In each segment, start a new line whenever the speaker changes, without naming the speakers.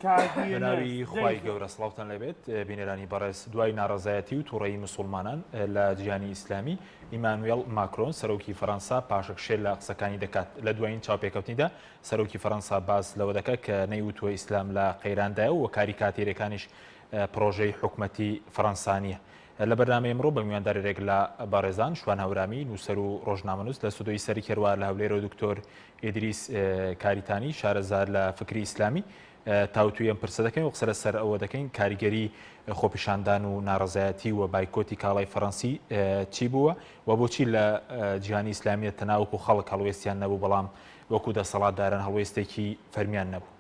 بەناوی خوای گەورە سڵاوتان لێبێت بینەرانی بەڕێز دوای ناڕەزایەتی و توڕەیی مسوڵمانان لە جیهانی ئیسلامی ئیمانوێڵ ماکرۆن سەرۆکی فەرەنسا پاشەکشێ لە قسەکانی دەکات لە دوایین چاوپێکەوتنیدا سەرۆکی فەرەنسا باس لەوە دەکات کە نەیوتووە ئیسلام لە قەیراندایە و کاریکاتێرەکانیش پڕۆژەی حکومەتی فەرەنسا نییە. لە بەرنامەی ئەمڕۆ بە میواندارێک لە بەڕێزان شوان هەورامی نووسەر و ڕۆژنامەنووس لە ستۆدیۆی سەرەکی هەروەها لە هەولێرەوە دکتۆر ئیدریس کاریتانی شارەزا لە فکری ئیسلامی تاوتوێی ئەم پرسە دەکەین و قسە لەسەر ئەوە دەکەین کاریگەری خۆپیشاندان و ناڕەزایەتی و بایکۆتی کاڵای فەڕەنسی چی بووە و بۆچی لە جیهانی ئیسلامیە تەنها وەکو خەڵک هەڵوێستیان نەبوو بەڵام وەکو دەسەڵاتداران هەڵوێستێکی فەرمیان نەبوو.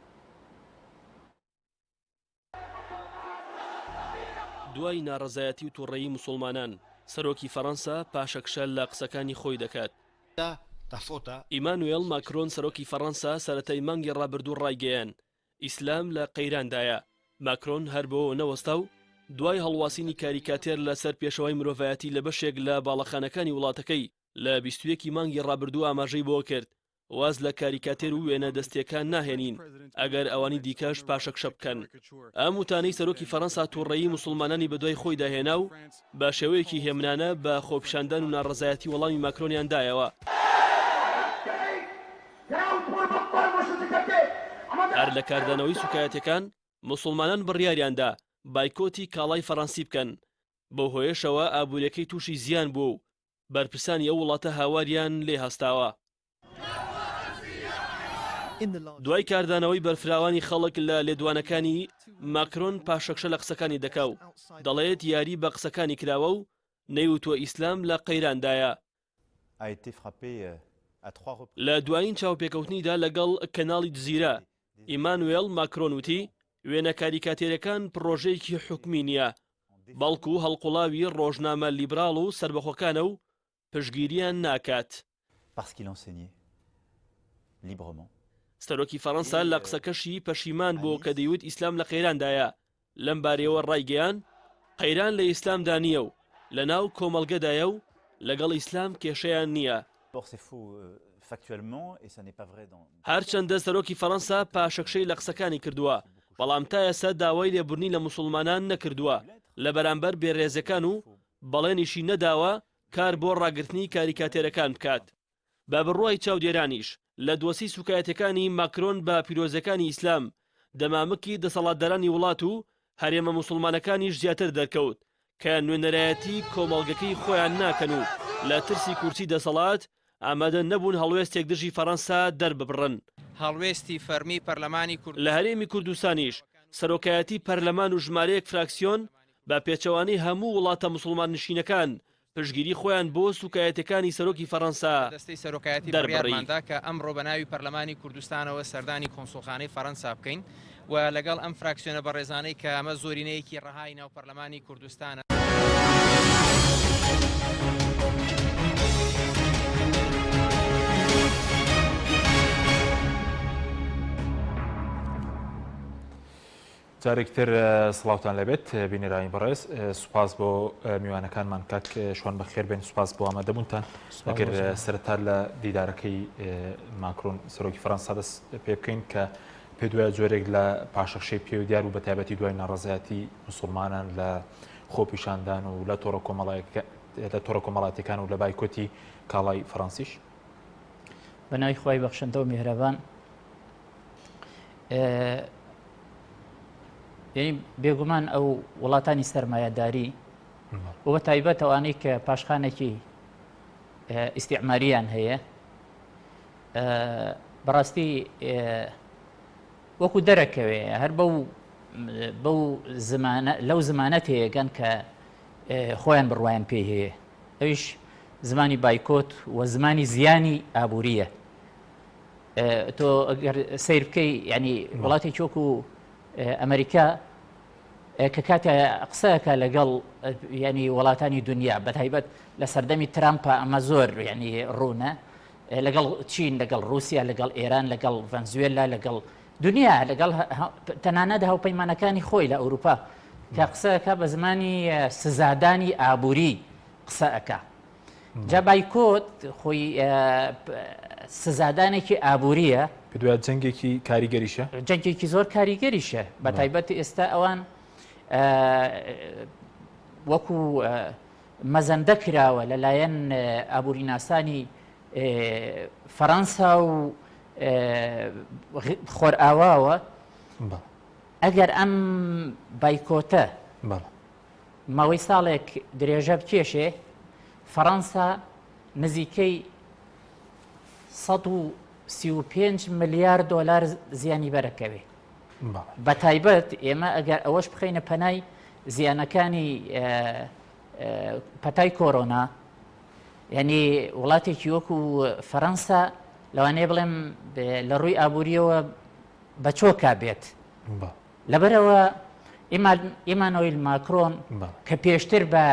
دوای ناڕەزایەتی و توڕەیی موسوڵمانان، سەرۆکی فەڕەنسا پاشەکشە لە قسەکانی خۆی دەکات. ئیمانوێڵ ماکرۆن سەرۆکی فەڕەنسا سەرەتای مانگی ڕابردوو ڕایگەیاند، ئیسلام لە قەیراندایە. ماکرۆن هەر بەوەوە نەوەستا و دوای هەڵواسینی کاریکاتێر لەسەر پێشەوای مرۆڤایەتی لە بەشێک لە باڵەخانەکانی وڵاتەکەی لە 21 ی مانگی ڕابردوو ئاماژەی بەوە کرد واز لە کاریکاتێر و وێنە دەستییەکان ناهێنین ئەگەر ئەوانی دیکەش پاشەکشە بکەن. ئەم وتانەی سەرۆکی فەرەنسا توڕەیی موسڵمانانی بەدوای خۆیدا هێنا و بە شێوەیەکی هێمنانە بە خۆپیشاندان و ناڕەزایەتی وەڵامی ماکرۆنیان دایەوە. هەر لە کاردانەوەی سوکایەتیەکان، موسڵمانان بڕیاریاندا بایکۆتی کاڵای فەرەنسی بکەن، بەو هۆیەشەوە ئابوریەکەی توشی زیان بووە و بەرپرسانی ئەو وڵاتە هاواریان لێ هەستاوە. دوای کاردانەوەی بەرفراوانی خەڵک لە لێدوانەکانی، ماکرۆن پاشەکشە لە قسەکانی دەکا و دەڵێت یاری بە قسەکانی کراوە و نەیوتووە ئیسلام لە قەیراندایە. لە دوایین چاوپێکەوتنیدا لەگەڵ کەناڵی جزیرە، ئیمانوێڵ ماکرۆن وتی، وێنە کاریکاتێرەکان پڕۆژەیەکی حکومی نییە، بەڵکو هەڵقوڵاوی ڕۆژنامە لیبراڵ و سەربەخۆکانە و پشتگیریان ناکات. سەرۆکی فەرەنسا لە قسەکەشی پەشیمان بوو کە دەیوت ئیسلام لە قەیراندایە، لەم بارەیەوە ڕایگەیاند، قەیران لە ئیسلامدا نییە و لەناو کۆمەڵگەدایە و لەگەڵ ئیسلام کێشەیان نییە. هەرچەندە سەرۆکی فەرەنسا پاشەکشەی لە قسەکانی کردووە، بەڵام تا ئێستا داوای لێبوردنی لە موسوڵمانان نەکردووە لە بەرامبەر بێڕێزیەکان و بەڵێنیشی نەداوە کار بۆ ڕاگرتنی کاریکاتێرەکان بکات. بە بڕوای چاودێرانیش، لە دۆسیی سوکایەتیەکانی ماکرۆن بە پیرۆزیەکانی ئیسلام، دەمامکی دەسەڵاتدارانی وڵات و هەرێمە موسڵمانەکانیش زیاتر دەرکەوت کە نوێنەرایەتی کۆمەڵگەکەی خۆیان ناکەن و لە ترسی کورسی دەسەڵات ئامادە نەبوون هەڵوێستێک دژی فەرەنسا دەرببڕن.
هەڵوێستی فەرمی پەرلەمانی کوردستان.
لە هەرێمی کوردستانیش سەرۆکایەتی پەرلەمان و ژمارەیەک فراکسیۆن بە پێچەوانەی هەموو وڵاتە موسڵمان نشینەکان پشتگیری خۆیان بۆ سوکایەتیەکانی سەرۆکی فەرەنسا
دەستەی سەرۆکایەتی
دەربڕی.
بڕیارماندا کە ئەمڕۆ بە ناوی پەرلەمانی کوردستانەوە سەردانی کۆنسوڵخانەی فەرەنسا بکەین و لەگەڵ ئەم فراکسیۆنە بەڕێزانەی کە ئەمە زۆرینەیەکی ڕەهای ناو پەرلەمانی کوردستانە.
جارێکی تر سڵاوتان لێبێت بینەرانی بەڕێز سوپاس بۆ میوانەکانمان کاک شوان بەخێر بێن سوپاس بۆ ئامادەبوونتان ئەگەر سەرەتا لە دیدارەکەی ماکرۆن سەرۆکی فەرەنسا دەست پێ بکەین کە پێ دوای جۆرێک لە پاشەکشەی پێ دیار و بە تایبەتی دوای ناڕەزایەتی مسلمانان لە خۆپیشاندان و لە تۆڕە کۆمەڵایەکە لە تۆڕە کۆمەڵاتیەکان و لە بایکۆتی کاڵای فەڕەنسیش
بە ناوی خوای بەخشندە و میهرەبان یعنی بێگومان ئەو وڵاتانی سەرمایەداری و بە تایبەت ئەوانەی کە پاشخانێکی ئیسیعماریان هەیە بەڕاستی وەکو دەرەکەوێ هەر بەو بەو زمانە لەو زمانە تێگەن کە خۆیان بڕوایان پێی هەیە ئەویش زمانی بایکۆت و زمانی زیانی ئابووریە تۆ ئەگەر سەیر بکەی ینی وڵاتێکی وەکو ئەمریکا کە کاتێ قسەکە لەگەڵ ینی وڵاتانی دنیا بە تایبەت لە سەردەمی ترامپە ئەمە زۆر ینی ڕوونە لەگەڵ چین لەگەڵ رووسیا لەگەڵ ئێران لەگەڵ ڤەنزوێلا لەگەڵ دنیا لەگەڵ تەنانەت هاوپەیمانەکانی خۆی لە ئەوروپا کە قسەکە بە زمانی سزادانی ئابووری قسە ئەکا جا بایکۆت خۆی سزادانێکی ئابووریە.
پێت وایە جەنگێکی کاریگەریشە؟
جەنگێکی زۆر کاریگەریشە بە تایبەت ئێستا ئەوان وەکو مەزەندە کراوە لەلایەن ئابووریناسانی فەڕەنسا و خۆرئاواوە ئەگەر ئەم بایکۆتە ماوەی ساڵێک درێژە بکێشێ فەڕەنسا نزیکەی 135 ملیار دۆلار زیانی بەرەکەوێ بە تایبەت ئێمە ئەگەر ئەوەش بخەینە پەنای زیانەکانی پەتای کۆرۆنا یعنی وڵاتێکی وەکو فەەنسا لەوانەیە بڵێم لە ڕووی ئابووریەوە بە چۆکا بێت لەبەرەوە ئیمانۆیل ماکرۆن کە پێشتر بە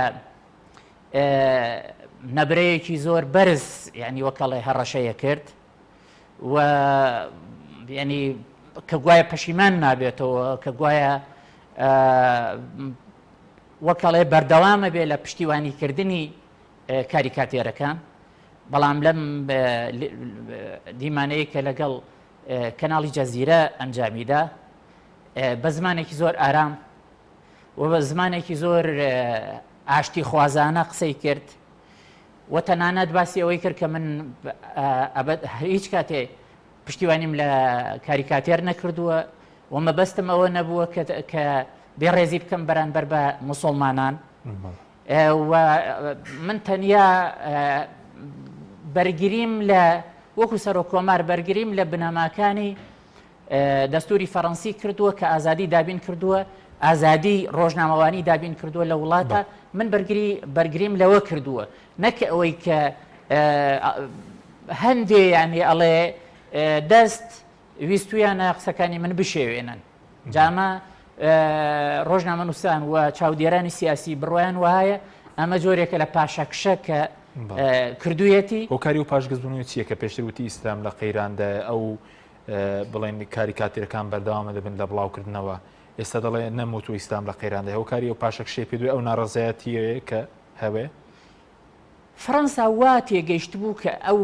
نەبرەیەکی زۆر بەرز یعنی وەکەڵێ هەڕەشەیە کرد و یعنی کە گوایە پەشیمان نابێتەوە کە گوایە وەکەڵێ بەردەوامە بێ لە پشتیوانیکردنی کاریکاتێرەکان بەڵام لەم دیمانەیە کە لەگەڵ کەناڵی جەزیرە ئەنجامیدا بە زمانێکی زۆر ئارام و بە زمانێکی زۆر ئاشتی خوازانە قسەی کرد و تەنانەت باسی ئەوەی کرد کە من هیچ کاتێ پشتیوانیم لە کاریکاتێر نەکردووە و مەبەستم ئەوە نەبووە کە بێڕێزی بکەم بەرانبەر بە موسڵمانان و من تەنیا بەرگریم لە وەکو سەرۆک کۆمار بەرگریم لە بنەماکانی دەستوری فەڕەنسی کردووە کە ئازادی دابین کردووە ئازادی ڕۆژنامەوانی دابین کردووە لە وڵاتە من بەرگری بەرگریم لەوە کردووە نەک ئەوەی کە هەندێ یانی ئەڵێ دەست ویستویانە قسەکانی من بشێوێنن جامە ڕۆژنامەنووسان و چاودێرانی سیاسی بڕوایان وهایە ئەمە جۆرێکە لە پاشەکشە کە کردویەتی.
هۆکاری و پاشگەزبوونەوەی چییە کە پێشتر وتی ئیسلام لە قەیراندایە ئەو بڵێن کاریکاتێرەکان بەردەوامە دەبن لە بڵاوکردنەوە ئێستا دەڵێ نەموتووە ئیسلام لە قەیراندایە هۆکاری ئەو پاشەکشەی پێ دوای ئەو ناڕەزایەتییەیە کە هەوێ؟
فەرەنسا وا تێگەیشتبوو کە ئەو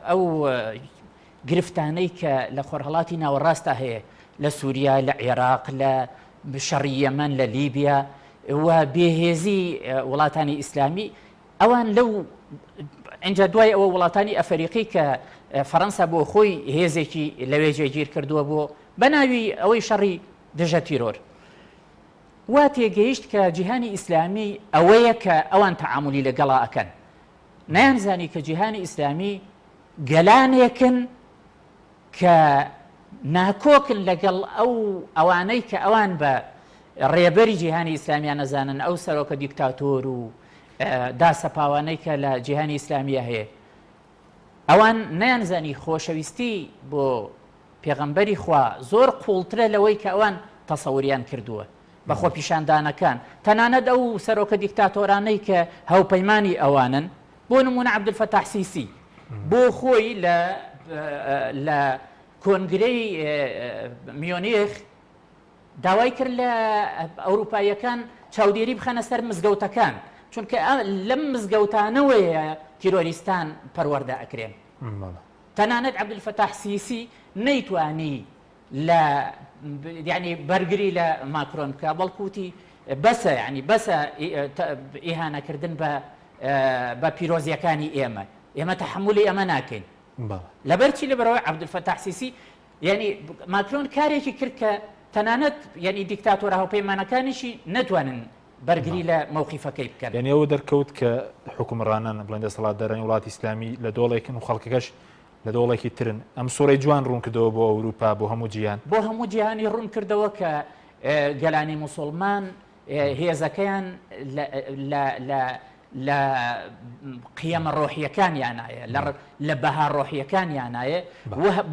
ئەو گرفتانەی کە لە خۆرهەڵاتی ناوەڕاستدا هەیە لە سووریا لە عێراق لە شەڕی یەمەن لە لیبیا و بێهێزی وڵاتانی ئیسلامی ئەوان لەو ئینجا دوای ئەوە وڵاتانی ئەفەریقی کە فەرەنسا بۆ خۆی هێزێکی لەوێ جێگیر کردووە بۆ بە ناوی ئەوەی شەڕی دژە تیرۆر وا تێگەیشت کە جیهانی ئیسلامی ئەوەیە کە ئەوان تەعامولی لەگەڵا ئەکەن نەیانزانی کە جیهانی ئیسلامی گەلانێکن کە ناکۆکن لەگەڵ ئەو ئەوانەی کە ئەوان بە ڕێبەری جیهانی ئیسلامیان نەزانن ئەو سەرۆکە دیکتاتۆر و داسەپاوانەی کە لە جیهانی ئیسلامیە هەیە ئەوان نەیانزانی خۆشەویستی بۆ پێغەمبەری خوا زۆر قوڵترە لەوەی کە ئەوان تەسەوریان کردووە بە خۆپیشاندانەکان تەنانەت ئەو سەرۆکە دیکتاتۆرانەی کە هاوپەیمانی ئەوانن بۆ نمونە عەبدولفەتاح سیسی بۆ خۆی لە لە کۆنگرەی میۆنیخ داوای کرد لە ئەوروپاییەکان چاودێری بخەنە سەر مزگەوتەکان چونکە لەم مزگەوتانەوەیە تیرۆریستان پەروەردە ئەکرێن تەنانەت عەبدولفەتاح سیسی نەیتوانی لە یعنی بەرگری لە ماکرۆن بکە بەڵکو وتی بەسە یعنی بەسە ئیهانەکردن بە بە پیرۆزیەکانی ئێمە ئێمە تەحملی ئەمە ناکەین لەبەر چی لەبەرەوەی عەبدولفەتاح سیسی یعنی ماکرۆن کارێکی کرد کە تەنانەت یعنی دیکتاتۆرە هاوپەیمانەکانیشی نەتوانن بەرگری لە مەوقیفەکەی بکەن.
یعنی ئەوە دەرکەوت کە حوکمڕانان بڵێن دەسەڵاتدارانی وڵاتی ئیسلامی لە دۆڵێکن و خەڵکەکەش لە دۆڵێکی ترن. ئەم سوڕەی جوان ڕوون کردەوە بۆ ئەوروپا، بۆ هەموو جیهان.
بۆ هەموو جیهانی ڕوون کردەوە کە گەلانی موسوڵمان هێزەکەیان لە لە لە لە قیەمە ڕۆحیەکانیانایە، لە لە بەها ڕۆحیەکانیانایە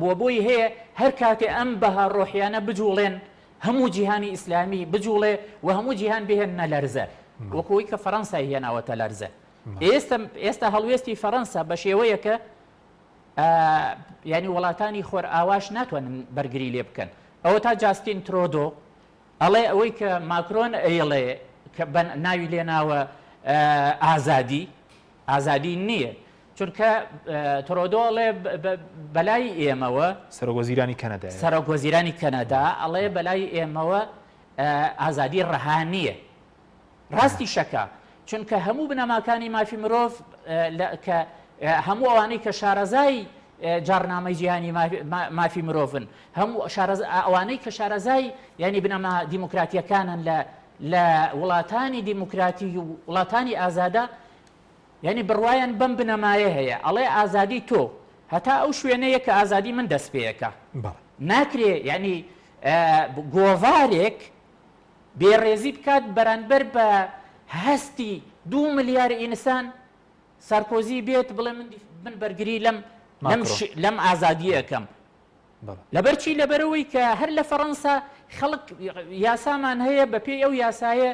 و بۆی هەیە هەر کاتێ ئەم بەها ڕۆحیانە بجوڵێن هەموو جیهانی ئیسلامی بجوڵێ و هەموو جیهان بهێننە لەرزە وەکو ئەوەی کە فەرەنسای هێناوەتە لەرزە ئێستا ئێستا هەڵوێستی فەرەنسا بە شێوەیەکە یعنی وڵاتانی خۆرئاواش ناتوانن بەرگری لێ بکەن ئەوە تا جاستین ترۆدۆ ئەڵێ ئەوەی کە ماکرۆن ئەیڵێ کە بە ناوی لێناوە ئازادی ئازادی نییە. چونکە ترۆدۆ ئەڵێ بەلای ئێمەوە.
سەرۆک وەزیرانی کەنەدایە.
سەرۆک وەزیرانی کەنەدا ئەڵێ بەلای ئێمەوە ئازادی ڕەها نییە. ڕاستیشەکا چونکە هەموو بنەماکانی مافی مرۆڤ کە هەموو ئەوانەی کە شارەزای جاڕنامەی جیهانی مافی مرۆڤن هەموو ئەوانەی کە شارەزای یعنی بنەما دیموکراتیەکانن لە لە وڵاتانی دیموکراتی و وڵاتانی ئازادە یانی بڕوایان بەم بنەمایە هەیە ئەڵێ ئازادی تۆ هەتا ئەو شوێنەیە کە ئازادی من دەست پێیەکا ناکرێ یانی گۆڤارێک بێڕێزی بکات بەرانبەر بە هەستی دوو ملیار ئینسان سارکۆزی بێت بڵێ من من بەرگری لەم لەم ئازادیەکەم لەبەر چی لەبەرئەوەی کە هەر لە فەڕەنسا خەڵک یاسامان هەیە بە پێی ئەو یاسایە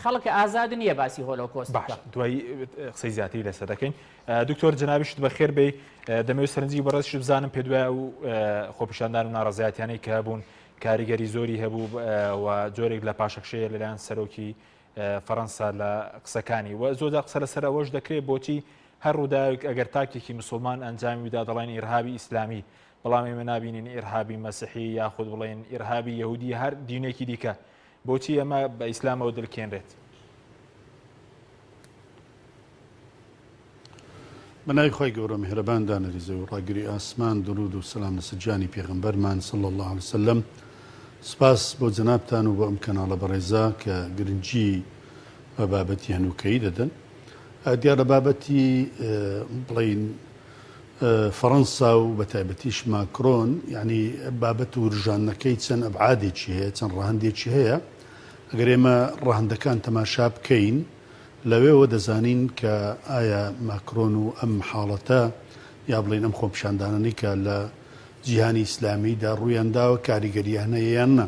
خەڵک ئازاد نییە باسی هۆلۆکۆست
باش دوای قسەی زیاتری لەسەر دەکەین دکتۆر جەنابیشت بەخێر بێی دەمەوێت سەرنجی بەڕێزیشت بزانم پێ دوای ئەو خۆپیشاندان و ناڕەزایەتیانەی کە هەبوون کاریگەری زۆری هەبوو و جۆرێک لە پاشەکشەیە لەلایەن سەرۆکی فەڕەنسا لە قسەکانی و زۆرجار قسە لەسەر ئەوەش دەکرێت بۆچی هەر ڕووداوێک ئەگەر تاکێکی مسلمان ئەنجامی بدا دەڵێن ئیرهابی ئیسلامی بەڵام ئێمە نابینین ئیرهابی مەسیحی یاخود بڵێن ئیرهابی یەهودی هەر دینێکی دیکە بۆچی ئەمە بە ئیسلامەوە دلکێنرێت؟
بە ناوی خوای گەورە میهرەبان دانەری زەوی و ڕاگری ئاسمان دروود و سەلام لەسەر گیانی پێغەمبەرمان صلی اللە علیە وسلم سپاس بۆ جەنابتان و بۆ ئەم کەناڵە بەڕێزە کە گرنگی بە بابەتی هەنووکەیی دەدەن دیارە بابەتی بڵین فەڕەنسا و بە تایبەتیش ماکرۆن یعنی بابەت وروژاندنەکەی چەند ئەبعادێکی هەیە چەند ڕەهەندێکی هەیە ئەگەر ئێمە ڕەهەندەکان تەماشا بکەین لەوێوە دەزانین کە ئایا ماکرۆن و ئەم حاڵەتە یا بڵێین ئەم خۆپیشاندانانەی کە لە جیهانی ئیسلامیدا ڕوویان داوە کاریگەرییان هەیە یان نا.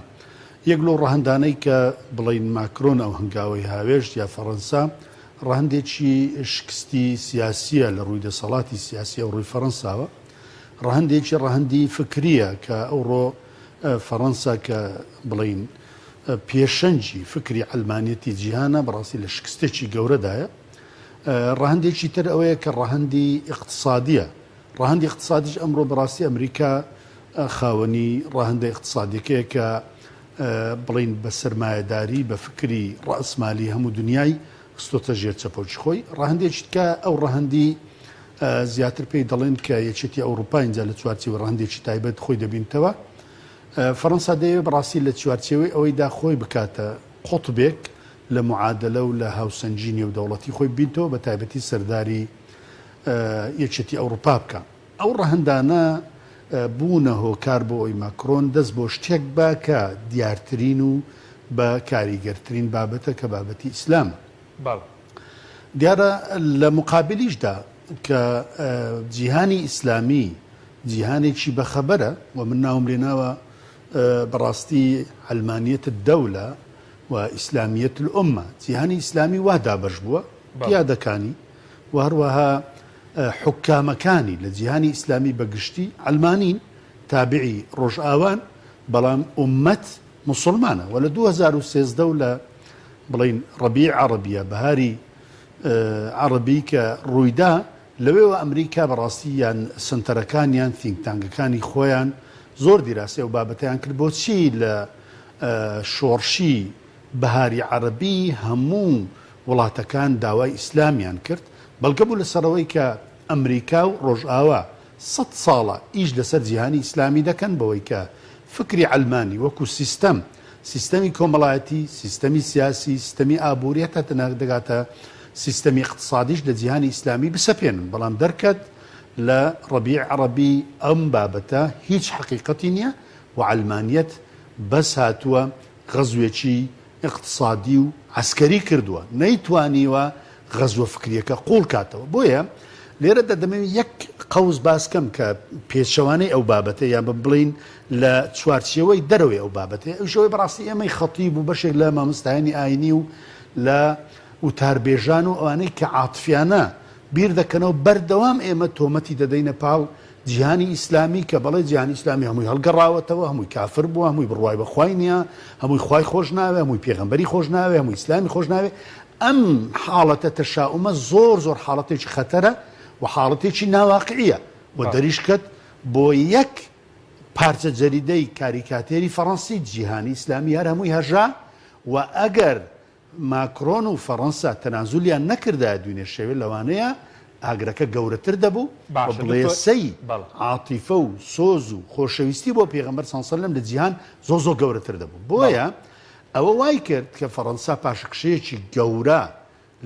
یەک لەو ڕەهەندانەی کە بڵێین ماکرۆن ئەو هەنگاوەی هاوێشت یا فەڕەنسا ڕەهەندێکی شکستی سیاسییە لە ڕووی دەسەڵاتی سیاسی ئەوڕۆی فەڕەنساوە. ڕەهەندێکی ڕەهەندی فکرییە کە ئەوڕۆ فەڕەنسا کە بڵێین پێشەنگی فکری عەلمانیەتی جیهانە، بەڕاستی لە شکستێکی گەورەدایە. ڕەهەندێکی تر ئەوەیە کە ڕەهەندی ئیقتسادیە. ڕەهەندی ئیقتسادیش ئەمڕۆ بەڕاستی ئەمریکا خاوەنی ڕەهەندە ئیقتسادیەکەیە کە بڵێین بە سەرمایەداری، بە فکری ڕەئسمالی هەموو دنیای خستۆتە ژێر چەپۆکی خۆی. ڕەهەندێکی تکە ئەو ڕەهەندی زیاتر پێی دەڵێن کە یەکێتی ئەوروپا ئینجا لە چوارچێوەی ڕەهەندێکی تایبەت خۆی دەبینتەوە. فەرەنسا دەیەوێت بەڕاستی لە چوارچێوەی ئەوەیدا خۆی بکاتە قوتبێک لە معادەلە و لە هاوسەنگی نێودەوڵەتی خۆی ببینتەوە بە تایبەتی سەرداری یەکێتی ئەوڕوپا بکا. ئەو ڕەهەندانە بوونە هۆکار بۆ ئەوەی ماکرۆن دەست بۆ شتێک با کە دیارترین و بە کاریگەرترین بابەتە کە بابەتی ئیسلامە.
بەڵێ.
دیارە لە موقابلیشدا کە جیهانی ئیسلامی جیهانێکی بەخەبەرە و من ناوم لێ ناوە بەڕاستی علمانیەت الدولە و ئیسلامیەت الامە جیهانی ئیسلامی وا دابەش بووە قیادەکانی و هەروەها حکامەکانی لە جیهانی ئیسلامی بە گشتی عەلمانین تابعی ڕۆژئاوان بەڵام ئومەت موسڵمانە و لە 2013 و لە بڵین ڕەبیع عەڕەبیە بەهاری عەڕەبی کە ڕوویدا لەوێوە ئەمریکا بەڕاستی یان سەنتەرەکانیان think tank ەکانی خۆیان زۆر دیراسەی ئەو بابەتەیان کرد بۆچی لە شۆڕشی بەهاری عەڕەبی هەموو وڵاتەکان داوای ئیسلامیان کرد بەڵگە بوو لەسەرەوەی کە ئەمریکا و ڕۆژئاوا سەت ساڵە ئیش لەسەر جیهانی ئیسلامی دەکەن بەوەی کە فکری عەلمانی وەکو سیستەم، سیستەمی کۆمەڵایەتی، سیستەمی سیاسی، سیستەمی ئابووری هەتا دەگاتە سیستەمی ئیقتسادیش لە جیهانی ئیسلامی بسەپێنن بەڵام دەرکەت لە ڕەبیع عەڕەبی ئەم بابەتە هیچ حەقیقەتی نیە و عەلمانیەت بەس هاتووە غەزوێکی ئیقتسادی و عەسکەری کردووە، نەیتوانیوە غەزوە فکریەکە قوڵ کاتەوە. بۆیە لێرەدا دەمەوێت یەک قەوس باس کەم کە پێچەوانەی ئەو بابەتە یان بە بڵێین لە چوارچێوەی دەرەوەی ئەو بابەتەیە، ئەویش ئەوەی بەڕاستی ئێمەی خەتیب و بەشێک لە مامۆستایانی ئاینی و لە وتاربێژان و ئەوانەی کە عاتفیانە بیر دەکەنەوە بەردەوام ئێمە تۆمەتی دەدەینە پاڵ جیهانی ئیسلامی کە بەڵێ جیهانی ئیسلامی هەمووی هەڵگەڕاوەتەوە هەمووی کافر بووە هەمووی بڕوای بە خوای نییە هەمووی خوای خۆش ناوێ هەمووی پێغەمبەری خۆش ناوێ هەمووی ئیسلامی خۆش ناوێ ئەم حاڵەتە تەشاومە زۆر زۆر حاڵەتێکی خەتەرە. و حاڵەتێکی ناواقعیە و دەریشکەت بۆ یەک پارچە جەریدەی کاریکاتێری فەڕەنسی جیهانی ئیسلامی هەر هەمووی هەژا و ئەگەر ماکرۆن و فەڕەنسا تەنازولیان نەکردایە دوینێ شەوێ لەوانەیە ئاگرەکە گەورەتر دەبوو و
باشە دکتۆر
بڵێسەی
بەڵێ.
عاتیفە و سۆز و خۆشەویستی بۆ پێغەمبەر صلی سلم لە جیهان زۆر زۆر گەورەتر دەبوو
بەڵێ.
بۆیە ئەوە وای کرد کە فەڕەنسا پاشەکشەیەکی گەورە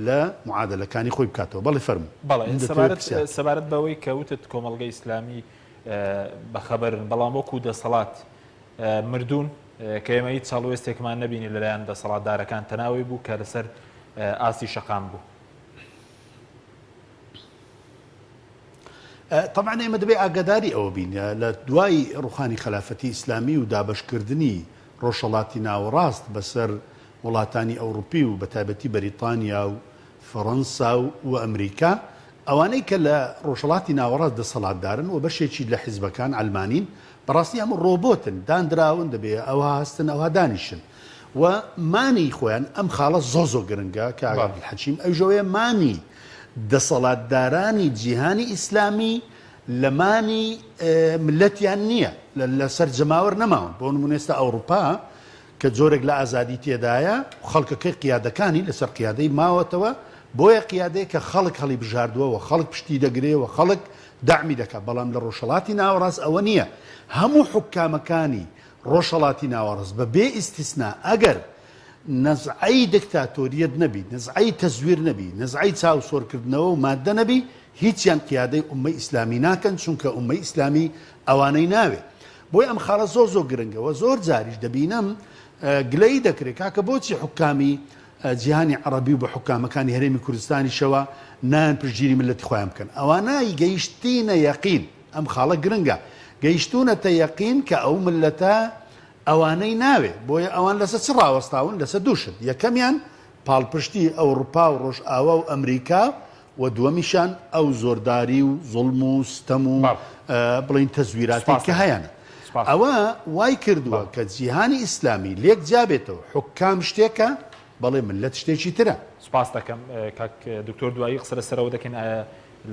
لە معادەلەکانی خۆی بکاتەوە. بەڵێ فەرموو.
بەڵێ
من دەتەوێت
سەبارەت
پرسیار بکەی.
سەبارەت بەوەی کە وتت کۆمەڵگەی ئیسلامی بەخەبەرن بەڵام وەکو دەسەڵات مردوون کە ئێمە هیچ هەڵوێستێکمان نەبینی لەلایەن دەسەڵاتدارەکان تەناوەی بوو کە لەسەر ئاستی شەقام بوو.
تەبعەن ئێمە دەبێ ئاگاداری ئەوە بین لە دوای ڕوخانی خەلافەتی ئیسلامی و دابەشکردنی ڕۆژهەڵاتی ناوەڕاست بەسەر وڵاتانی ئەوڕوپی و بەتایبەتی بەریتانیا و فەڕەنسا و ئەمریکا، ئەوانەی کە لە ڕۆژهەڵاتی ناوەڕاست دەسەڵاتدارن و بەشێکی لە حیزبەکان عەلمانین، بەڕاستی هەموو ڕۆبۆتن، داندراون، دەبێ ئەوها هەستن ئەوها دانیشن و مانی خۆیان، ئەم خاڵە زۆر زۆر گرنگە کاک عەبدولحەکیم، ئەویش ئەوەیە مانی دەسەڵاتدارانی جیهانی ئیسلامی لە مانی مللەتیان نییە، لەسەر جەماوەر نەماون، بۆ نموونە ئێستا ئەوڕوپا کە جۆرێک لە ئازادی تێدایە و خەڵکەکەی قیادەکانی لەسەر قیادەی ماوەتەوە، بۆیە قیادەیە کە خەڵک هەڵیبژاردووە و خەڵک پشتی دەگرێ و خەڵک دەعمی دەکات، بەڵام لە ڕۆژهەڵاتی ناوەڕاست ئەوە نییە، هەموو حوکامەکانی ڕۆژهەڵاتی ناوەڕاست بە بێ ئیستیسنا ئەگەر نەزعەی دکتاتۆریەت نەبی، نەزعەی تەزویر نەبی، نەزعەی چاو سۆرکردنەوە و ماددە نەبی، هیچیان قیادەی ئوممەی ئیسلامی ناکەن، چونکە ئوممەی ئیسلامی ئەوانەی ناوێ. بۆیە ئەم خاڵە زۆر زۆر گرنگە و زۆر جاریش دەبینم گلەیی دەکرێت کاکە بۆچی حوکامی جیهانی عەڕەبی و بە حوکامەکانی هەرێمی کوردستانیشەوە نایەن پشتگیری مللەتی خۆیان بکەن ئەوانە گەیشتینە یەقین ئەم خاڵە گرنگە گەیشتونەتە یەقین کە ئەو مللەتە ئەوانەی ناوێ بۆیە ئەوان لەسەر چ ڕاوەستاون لەسەر دوو شت یەکەمیان پاڵپشتی ئەوڕوپا و ڕۆژئاوا و ئەمریکا و دووەمیشیان ئەو زۆرداری و زوڵم و ستەم و بڵێین تەزویراتەی کە هەیانە. ئەوە وای کردووە کە جیهانی ئیسلامی لێک جیا بێتەوە، حوکام شتێکە، بەڵێ مللەت شتێکی ترە.
سوپاست دەکەم کاک دکتۆر دوایی قسە لەسەر ئەوە دەکەین ئایا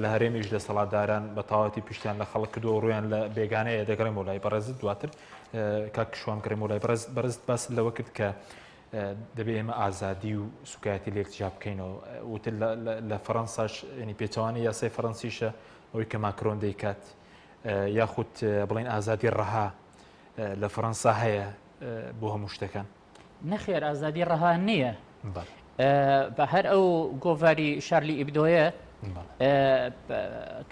لە هەرێمیش دەسەڵاتداران بە تەواوەتی پشتیان لە خەڵک کردووە و ڕوویان لە بێگانەیە دەگەڕێمەوە لای بەڕێزت دواتر کاک شوان گەڕێمەوە لای بەڕێزت بەڕێزت باست لەوە کرد کە دەبێ ئێمە ئازادی و سوکایەتی لێک جیا بکەینەوە وتر لە فەڕەنساش ینی پێچەوانەی یاسای فەڕەنسیشە ئەوەی کە ماکرۆن دەیکات یاخود بڵین ئازادی ڕەها لە فەڕەنسا هەیە بۆ هەموو شتەکان
نەخێر ئازادی ڕەها نییە بە هەر ئەو گۆڤاری شارلی ئیبدۆیە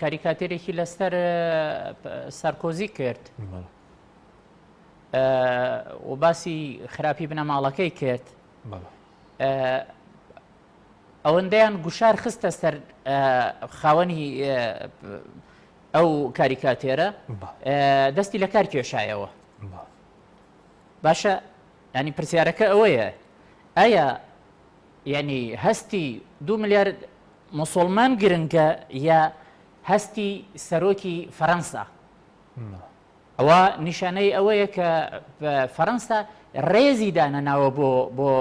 کاریکاتێرێکی لەسەر سارکۆزی کرد و باسی خراپی بنەماڵەکەی کرد ئەوەندەیان گوشار خستە سەر خاوەنی ئەو کاریکاتێرە دەستی لە کار کێشایەوە باشە ینی پرسیارەکە ئەوەیە ئایا ینی هەستی دو ملیارد مسلمان گرنگە یا هەستی سەرۆکی فەرەنسا ئەوە نیشانەی ئەوەیە کە فەرەنسا ڕێزی دانەناوە بۆ بۆ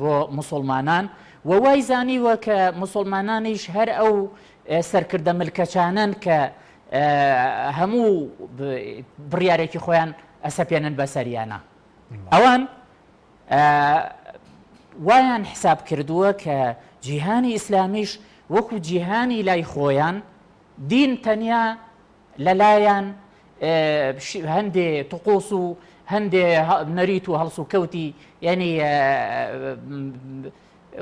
بۆ موسڵمانان و وای زانیوە کە موسڵمانانیش هەر ئەو سەرکردە ملکەچانەن کە هەموو بڕیارێکی خۆیان ئەسەپێنن بەسەریانە ئەوان وایان حساب کردووە کە جیهانی ئیسلامیش وەکو جیهانی لای خۆیان دین تەنیا لەلایان هەندێ تقوس و هەندێ نەریت و هەڵسوکەوتی یعنی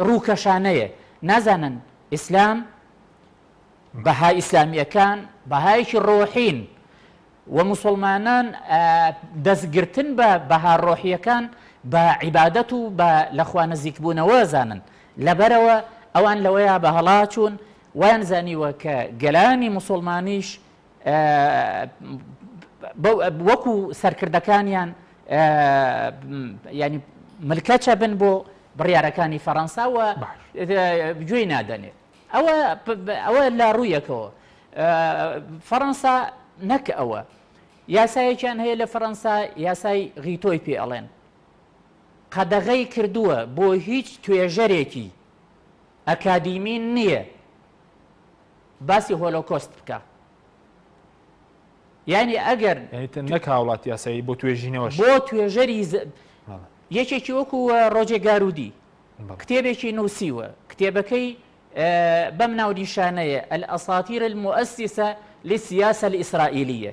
ڕووکەشانەیە نازانن ئیسلام بەها ئیسلامیەکان بەهایەکی ڕۆحین و مسلمانان دەستگرتن بە بەها ڕۆحیەکان بە عیبادەت و بە لەخوا نزیکبوونەوە زانن لەبەرەوە ئەوان لەوەیە بە هەڵاچوون وایان زانیوە کە گەلانی موسوڵمانیش وەکو سەرکردەکانیان ینی ملکەچە بن بۆ بڕیارەکانی فەڕەنسا و گوێی نادەنێ ئەوە ئەوە لە ڕوویەکەوە فەڕەنسا نەک ئەوە یاسایەکیان هەیە لە فەڕەنسا یاسای غیتۆی پێ ئەڵێن قەدەغەی کردووە بۆ هیچ توێژەرێکی ئەکادیمی نییە. باسی هۆلۆکۆست بکە یعنی ئەگەر
نەک هاوڵاتی یاسایی بۆ توێژینەوە
بۆ توێژەری یەکێکی وەکو ڕۆجێ گارودی کتێبێکی نووسیوە کتێبەکەی بەم ناونیشانەیە الأساطير المؤسسة للسیاسة الإسرائیلیە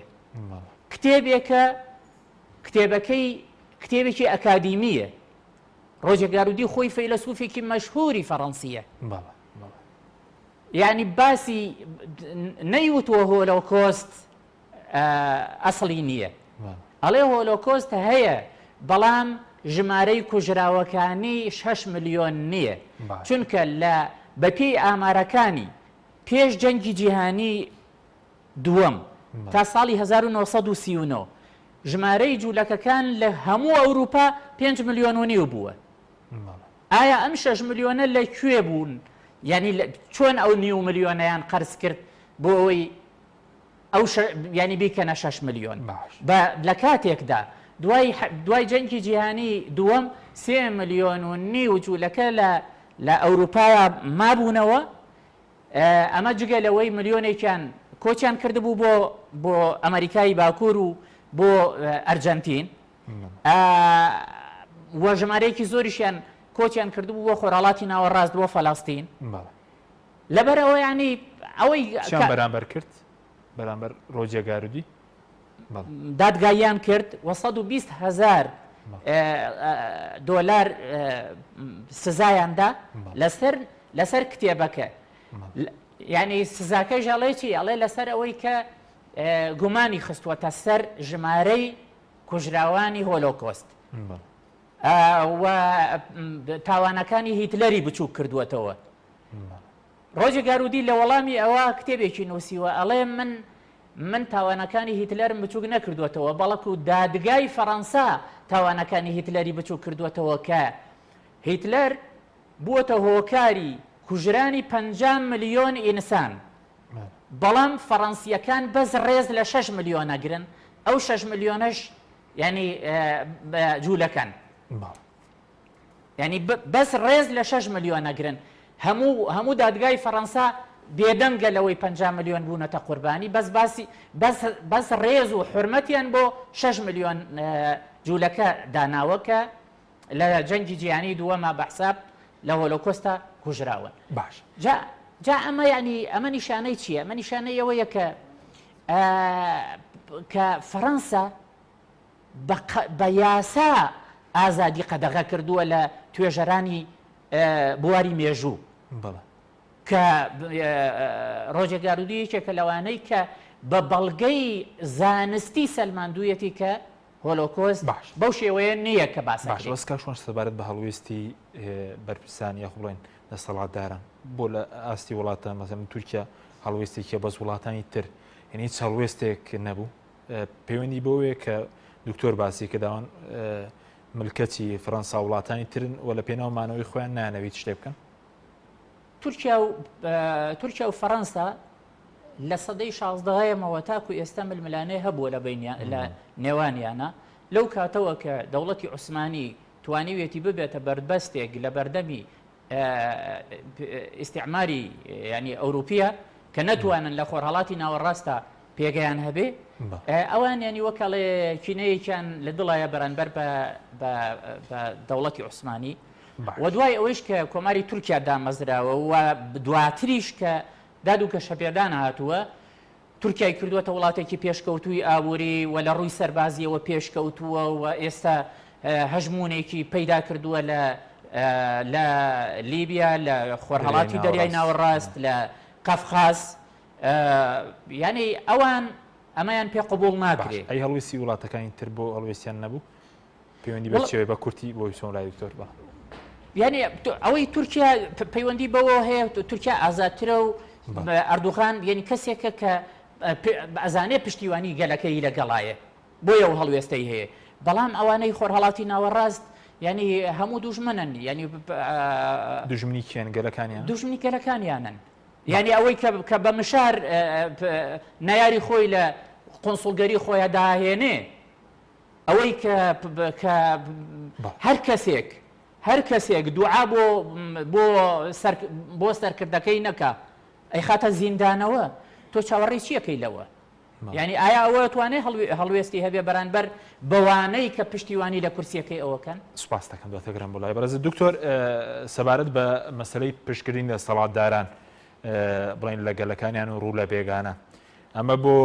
کتێبێکە کتێبەکەی کتێبێکی ئەکادیمییە. ڕۆجێ گارودی خۆی فەیلەسوفێکی مەشهوری فەڕەنسییە. یعنی باسی نەیوتووە هۆلۆکۆست ئەسڵی نییە. ئەڵێ هۆلۆکۆست هەیە بەڵام ژمارەی کوژراوەکانی 6 ملیۆن نییە. چونکە لە بەپێی ئامارەکانی پێش جەنگی جیهانی دووەم، تا ساڵی 1939 ژمارەی جوولەکەکان لە هەموو ئەوروپا پێنج ملیۆن و نیو بووە. ئایا ئەم شەش ملیۆنە لە کوێ بوون؟ یانی چۆن ئەو نیو ملیۆنەیان قەرز کرد بۆ ئەوەی ئەو ینی بیکەنە شەش ملیۆن؟ لە کاتێکدا دوای دوای جەنگی جیهانی دووەم سێ ملیۆن و نیو جوولەکە لە لە ئەوروپایا مابوونەوە ئەمە جگە لەوەی ملیۆنێکیان کۆچیان کردبوو بۆ بۆ ئەمریکای باکوور و بۆ ئەرجەنتین و ژمارەیەکی زۆریشیان کۆچیان کردبوو بۆ خۆراڵاتی ناوەڕاست بۆ فەلەستین لەبەر ئەوە ینی ئەوەی
بەرامبەر کرد بەرامبەر ڕۆجێ گارودی
دادگاییان کرد و 120 هزار دۆلار سزایان دا لەسەر لەسەر کتێبەکە یعنی سزاکەش ئەڵێ چی ئەڵێ لەسەر ئەوەی کە گومانی خستووەتە سەر ژمارەی کوژراوانی هۆلۆکۆست و تاوانەکانی هیتلەری بچووک کردووەتەوە ڕۆجێ گارودی لە وەڵامی ئەوە کتێبێکی نووسیوە ئەڵێ من من تاوانەکانی هیتلەرم بچووک نەکردووەتەوە بەڵکو دادگای فەڕەنسا تاوانەکانی هیتلەری بچووک کردووەتەوە کە هیتلەر بووەتە هۆکاری کوژرانی 50 ملیۆن ئینسان بەڵام فەڕەنسیەکان بەس ڕێز لە 6 ملیۆن ئەگرن ئەو 6 ملیۆنەش یعنی جوولەکەن. یانی بەس ڕێز لە شەش ملیۆن ئەگرن هەموو هەموو دادگای فەڕەنسا بێدەنگە لەوەی 50 ملیۆن بوونەتە قوربانی بەس باسی بەس بەس ڕێز و حرمەتیان بۆ 6 ملیۆن جوولەکە داناوە کە لە جەنگی جیهانی دووەما بە حساب لە هۆلۆکۆستا کوژراون
باش
جا جا ئەمە یعنی ئەمە نیشانەی چییە ئەمە نیشانەی ئەوەیە کە کە فەڕەنسا بە یاسا ئازادی قەدەغە کردووە لە توێژەرانی بواری مێژوو کە ڕۆژێ گارودی یەکێکە لەوانەی کە بە بەڵگەی زانستی سەلماندوویەتی کە هۆلۆکۆست
باش
بەو شێوەیە نییە کە باس
باش بەس کاک شوان سەبارەت بە هەڵوێستی بەرپرسان یاخود بڵێن دەسەڵاتداران بۆ لە ئاستی وڵاتە مەسەن تورکیا هەڵوێستێکیە بەس وڵاتانی تر یعنی هیچ هەڵوێستێک نەبوو پەیوەندی بەوەیە کە دکتۆر باسی کرداوان ملکەچی فەرەنسا وڵاتانی ترن و لە پێناو مانەوەی خۆیان نانەوێت شتێ بکەن؟
تورکیا و تورکیا و فەرەنسا لە سەدەی شازدەهەمەوە تاکو ئێستا ململانێ هەبووە لە بینیان لە نێوانیانە لەو کاتەوە کە دەوڵەتی عوسمانی توانیویەتی ببێتە بەردبەستێک لە بەردەمی ئیستعماری ینی ئەوروپیە کە نەتوانن لە خۆرهڵاتی ناوەڕاستە پێگەیان هەبێ ئەوان ینی وەکەڵێ کینەیەکیان لە دڵایە بەرانبەر بە دەوڵەتی عوسمانی و دوای ئەوەیش کە کۆماری تورکیا دامەزراوە و دواتریش کە داد و گەشەپێدان هاتووە تورکیای کردووەتە وڵاتێکی پێشکەوتووی ئابووری و لە ڕووی سەربازییەوە پێشکەوتووە و ئێستا هەژموونێکی پەیدا کردووە لە لە لیبیا لە خۆرهەڵاتی دەریای ناوەڕاست لە قەفقاز یعنی ئەوان ئەمەیان پێ قبوڵ ناکرێ.
ئەی هەڵویستی وڵاتەکانی تر بۆ هەڵوێستیان نەبوو؟ پەیوەندی بە چیەوە بە کورتی بۆ چۆن لای دکتۆر بە
یعنی ئەوەی تورکیا پەیوەندی بەوە هەیە تورکیا ئازادترە و ئەردوغان یعنی کەسێکە کە ئەزانێ پشتیوانی گەلەکەی لەگەڵایە بۆیە و هەڵوێستەی هەیە بەڵام ئەوانەی خۆرهڵاتی ناوەڕاست یعنی هەموو دوژمنن یعنی
دوژمنی کێن گەلەکانیان
دوژمنی گەلەکانیانن یعنی ئەوەی کە بە مشار نەیاری خۆی لە قنسڵگەری خۆیان داهێنێ ئەوەی کە کە هەر کەسێک هەر کەسێک دوعا بۆ بۆ سەر بۆ سەرکردەکەی نەکا. ئەیخاتە زیندانەوە تۆ چاوەڕێی چی ئەکەی لەوە؟ یانی ئایا ئەوە ئەتوانێ هەڵوێستی هەبێ بەرانبەر بەوانەی کە پشتیوانی لە کورسیەکەی ئەوە کەن؟
سوپاست دەکەم دواتر گەڕام بۆ لای بەڕێزت دکتۆر سەبارەت بە مەسەلەی پشتکردنی دەسەڵاتداران بڵێن لە گەلەکانیان و ڕوو لە بێگانە ئەمە بۆ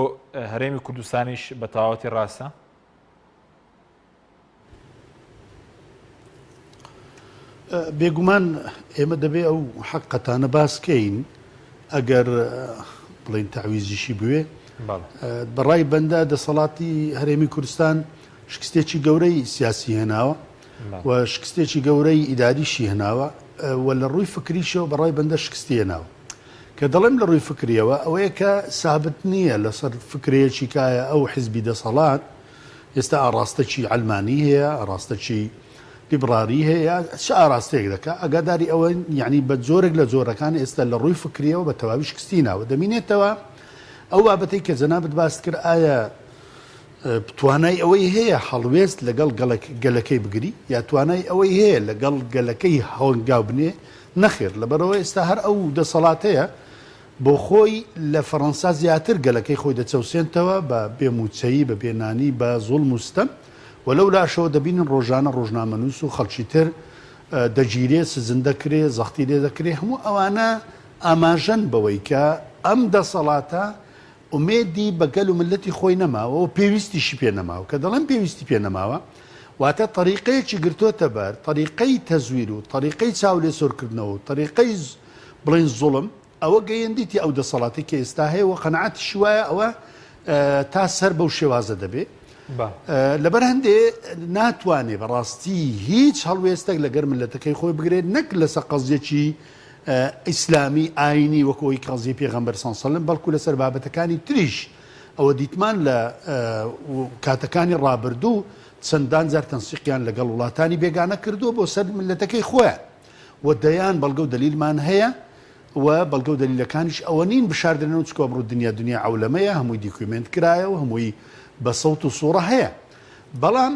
هەرێمی کوردستانیش بە تەواوەتی ڕاستە؟
بێگومان ئێمە دەبێ ئەو حەقەتانە باس کەین ئەگەر بڵین تەعویزیشی بوێ بەڕای بەندە دەسەڵاتی هەرێمی کوردستان شکستێکی گەورەی سیاسی هێناوە و شکستێکی گەورەی ئیداریشی هێناوە و لە ڕووی فکریشەوە بەڕای بەندە شکستی هێناوە کە دەڵێم لە ڕووی فکریەوە ئەوەیە کە سابت نییە لەسەر فکرەیەکی کایە ئەو حزبی دەسەڵات ئێستا ئاڕاستەکی عەلمانی هەیە، ئاڕاستەکی لیبڕالی هەیە، چ ئاراستەیەک دەکا، ئاگاداری ئەوەین یەعنی بە جۆرێک لە جۆرەکان ئێستا لە ڕووی فکرییەوە بە تەواوی شکستی ناوە. دەمینێتەوە ئەو بابەتەی کە جەنابت باست کرد ئایا توانای ئەوەی هەیە هەڵوێست لەگەڵ گەڵک گەلەکەی بگری یا توانای ئەوەی هەیە لەگەڵ گەلەکەی هەنگاو بنێ؟ نەخێر، لەبەرئەوە ئێستا هەر ئەو دەسەڵاتەیە بۆ خۆی لە فەڕەنسا زیاتر گەلەکەی خۆی دەچەوسێنتەوە بە بێ مووچەیی، بە بێ نانی، بە زوڵم و ستەم و لەو لاشەوە دەبینن ڕۆژانە ڕۆژنامەنووس و خەڵکی تر دەگیرێ، سجن دەکرێ، زەختی لێ دەکرێ، هەموو ئەوانە ئاماژەن بەوەی کە ئەم دەسەڵاتە ئومێدی بە گەل و میللەتی خۆی نەماوە و پێویستیشی پێ نەماوە. کە دەڵێم پێویستی پێ نەماوە واتە تەریقەیەکی گرتۆتە بەر، تەریقەی تەزویر و تەریقەی چاولێسۆرکردنەوە و تەریقەی بڵێین زوڵم، ئەوە گەیەندیتی ئەو دەسەڵاتەی کە ئێستا هەیە و قەناعەتیشی وایە ئەوە تا سەر بەو شێوازە دەبێ. لەبەر هەندێ ناتوانێ بەڕاستی هیچ هەڵوێستێک لەگەر ملەتەکەی خۆی بگرێت نەک لەسەر قەزیەکی ئیسلامی ئاینی وەکو ئەوی قەزیەی پێغەمبەر صلی سەلم بەڵکو لەسەر بابەتەکانی تریش ئەوە دیتمان لە کاتەکانی ڕابردوو چەندان جار تەنسیقیان لەگەڵ وڵاتانی بێگانە کردووە بۆ سەر ملەتەکەی خۆیان و دەیان بەڵگە و دەلیلمان هەیە و بەڵگە و دەلیلەکانیش ئەوە نین بشاردرێنەوە چونکە ئەمڕۆ دنیا دنیای عەولەمەیە هەمووی دیکومێنت کرایە و هەمووی بە سەوت و سوڕە هەیە بەڵام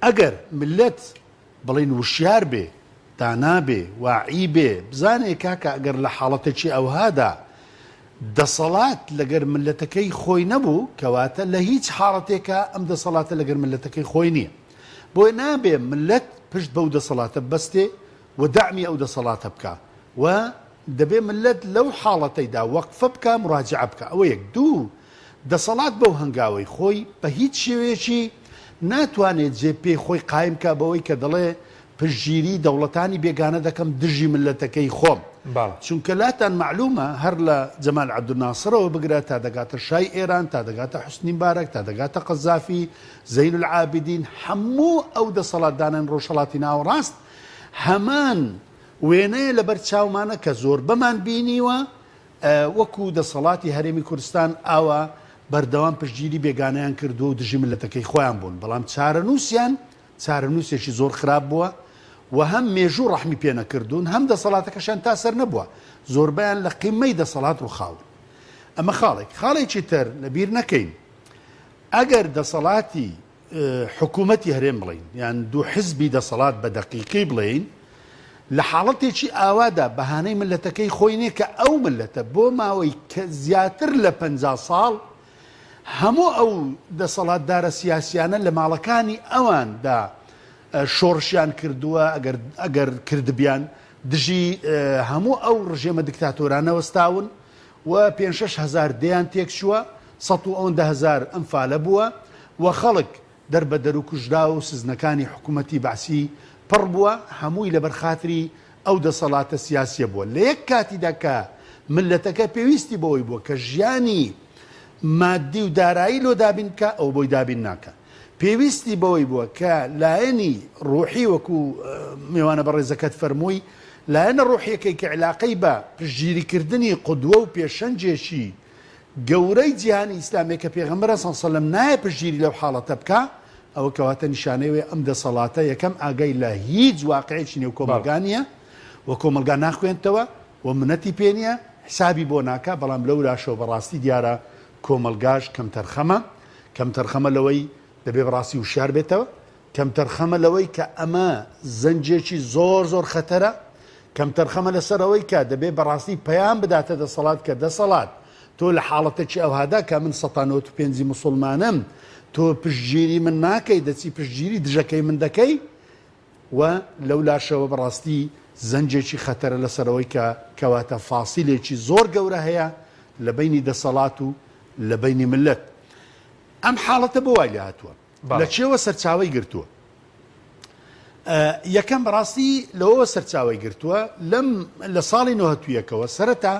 ئەگەر ملت بڵین وشیار بێ دانا بێ واعی بێ بزانێ کاکە ئەگەر لە حاڵەتێکی ئەوهادا دەسەڵات لەگەر ملەتەکەی خۆی نەبوو کەواتە لە هیچ حاڵەتێکا ئەم دەسەڵاتە لەگەر ملەتەکەی خۆی نییە بۆیە نابێ مللەت پشت بەو دەسەڵاتە ببەستێ و دەعمی ئەو دەسەڵاتە بکا و دەبێ مللەت لەو حاڵەتەیدا وەقفە بکا مراجعە بکا ئەوە یەک دوو دەسەڵات بەو هەنگاوەی خۆی بە هیچ شێوەیەکی ناتوانێ جێ پێی خۆی قایم کا بەوەی کە دەڵێ پشتگیری دەوڵەتانی بێگانە دەکەم دژی مللەتەکەی خۆم چونکە لاتان مەعلومە هەر لە جەمال عەبدولناسرەوە بگرە تا دەگاتە شای ئێران تا دەگاتە حوسنی مبارەک تا دەگاتە قەزافی زەین العابدین هەموو ئەو دەسەڵاتدانەن ڕۆژهەڵاتی ناوەڕاست هەمان وێنەیە لەبەر چاومانە کە زۆربەمان بینیوە وەکو دەسەڵاتی هەرێمی کوردستان ئاوا بەردەوام پشتگیری بێگانەیان کردووە و دژی مللەتەکەی خۆیان بوون بەڵام چارەنووسیان چارەنووسێکی زۆر خراپ بووە و هەم مێژوو ڕەحمی پێ نەکردوون هەم دەسەڵاتەکەشیان تا سەر نەبووە زۆربەیان لە قیممەی دەسەڵات ڕووخاون ئەمە خاڵێک خاڵێکی تر لەبیر نەکەین ئەگەر دەسەڵاتی حکوومەتی هەرێم بڵێین یان دوو حزبی دەسەڵات بە دەقیقی بڵێین لە حاڵەتێکی ئاوادا بەهانەی ملەتەکەی خۆی نییە کە ئەو ملەتە بۆ ماوەی کە زیاتر لە پ ساڵ هەموو ئەو دەسەڵاتدارە سیاسیانە لە ماڵەکانی ئەواندا شۆڕشیان کردووە ئەگەر ئەگەر کردبیان دژی هەموو ئەو ڕژێمە دکتاتۆرانە وەستاون و پێنج 6 هەزار دێیان تێکچووە، سەت و ئەوەندە هەزار ئەنفالە بووە و خەڵک دەربەدەر و کوژراوە و سزنەکانی حکوومەتی بەعسی پڕ بووە، هەمووی لەبەر خاتری ئەو دەسەڵاتە سیاسیە بووە. لە یەک کاتیدا کە مللەتەکە پێویستی بەوەی بووە کە ژیانی مادی و دارایی لۆ دابین بکا، ئەوە بۆی دابین ناکا. پێویستی بەوەی بووە کە لایەنی ڕوحی وەکو مێوانە بەڕێزەکەت فەرمووی، لایەنە ڕوحیەکەی کە عیلاقەی بە پشتگیریکردنی قودوە و پێشەنگێکی گەورەی جیهانی ئیسلامیە کە پێغەمبەرە صلی اللە علیە وسلم نایە پشتگیری لەو حاڵەتە بکا ئەوە کەواتە نیشانەی ئەوەیە ئەم دەسەڵاتە یەکەم ئاگای لە هیچ واقعێکی نێو کۆمەڵگا نیە و کۆمەڵگا ناخوێنتەوە و منەتی پێ نیە حسابی بۆ ناکا بەڵام لەولاشەوە بەڕاستی دیارە کۆمەڵگاش کەمتەرخەمە کەمتەرخەمە لەوەی دەبێ بەڕاستی وشیار بێتەوە کەمتەرخەمە لەوەی کە ئەمە زەنجێکی زۆر زۆر خەتەرە. کەمتەرخەمە لەسەر ئەوەی کە دەبێ بەڕاستی پەیام بداتە دەسەڵات کە دەسەڵات تۆ لە حاڵەتێکی ئەوهادا کە من سەتا نەوەت و پێنجی موسوڵمانم تۆ پشتگیری من ناکەی دەچی پشتگیری دژەکەی من دەکەی و لەولاشەوە بەڕاستی زەنگێکی خەتەرە لەسەر ئەوەی کە کەواتە فاسیلێکی زۆر گەورە هەیە لە بەینی دەسەڵات و لە بەینی مللەت. ئەم حاڵەتە بۆ وای لێهاتووە؟ لە چێوە سەرچاوەی گرتووە؟ یەکەم بەڕاستی لەوەوە سەرچاوەی گرتووە لەم لە ساڵی نۆهەتویەکەوە سەرەتا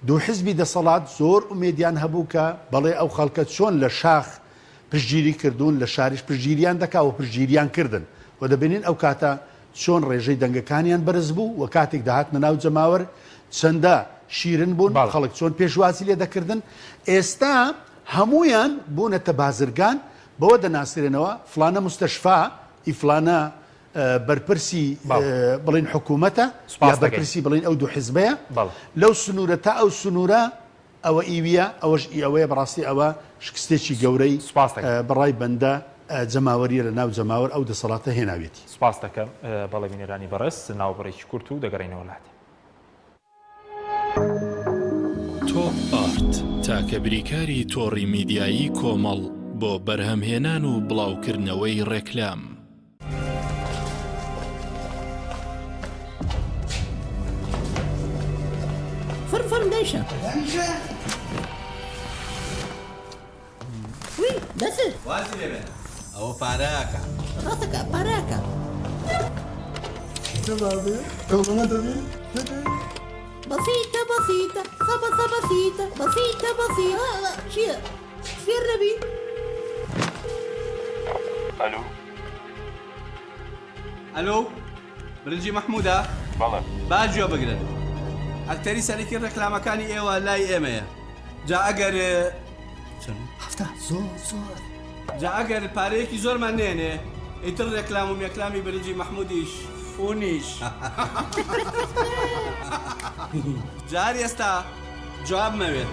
دوو حزبی دەسەڵات زۆر ئومێدیان هەبوو کە بەڵێ ئەو خەڵکە چۆن لە شاخ پشتگیری کردوون لە شاریش پشتگیریان دەکا و پشتگیریان کردن و دەبینین ئەو کاتە چۆن ڕێژەی دەنگەکانیان بەرز بوو و کاتێک دەهاتنە ناو جەماوەر چەندە شیرن بوون خەڵک چۆن پێشوازی لێ دەکردن ئێستا هەموویان بوونەتە بازرگان بەوە دەناسرێنەوە فڵانە مستەشفا ئی فڵانە بەرپرسی بڵین حکوومەتە یا بەرپرسی بڵین ئەو دوو حزبەیە لەو سنوورە تا ئەو سنوورە ئەوە ئیویە ئەوەش ئی ئەوەیە بەڕاستی ئەوە شکستێکی گەورەی بەڕای بەندە جەماوەریە لە ناو جەماوەر ئەو دەسەڵاتە هێناویەتی.
سوپاست دەکەم بەڵێ بینەرانی بەڕێز ناوبڕێکی کورت و دەگەڕێینەوە لاتان.
تۆپ ئارت، تاکە بریکاری تۆڕی میدیایی کۆمەڵ بۆ بەرهەمهێنان و بڵاوکردنەوەی ڕێکلام.
فەرم فەرم دایشە. وی دەست.
وازی لێ بێنە ئەوە پارەکە.
ڕاستەکە پارەکە. بەسیتە بەسیتە سەبە بەسیتە بەسیتە بەسیتە چییە فێر نەبی؟
ئەلو ئەلۆ برنجی مەحمودە؟
بەڵێ.
با گوێ بگرن ئەکتەری سەرەکی ڕێکلامەکانی ئێوە لای ئێمەیە جا ئەگەر چەند؟
هەفتا زۆر زۆر.
جا ئەگەر پارەیەکی زۆرمان نێنێ ئیتر ڕێکلام و مێکلامی برنجی مەحمودیش فونیش. جا هەر ئێستا جواب مەوێت.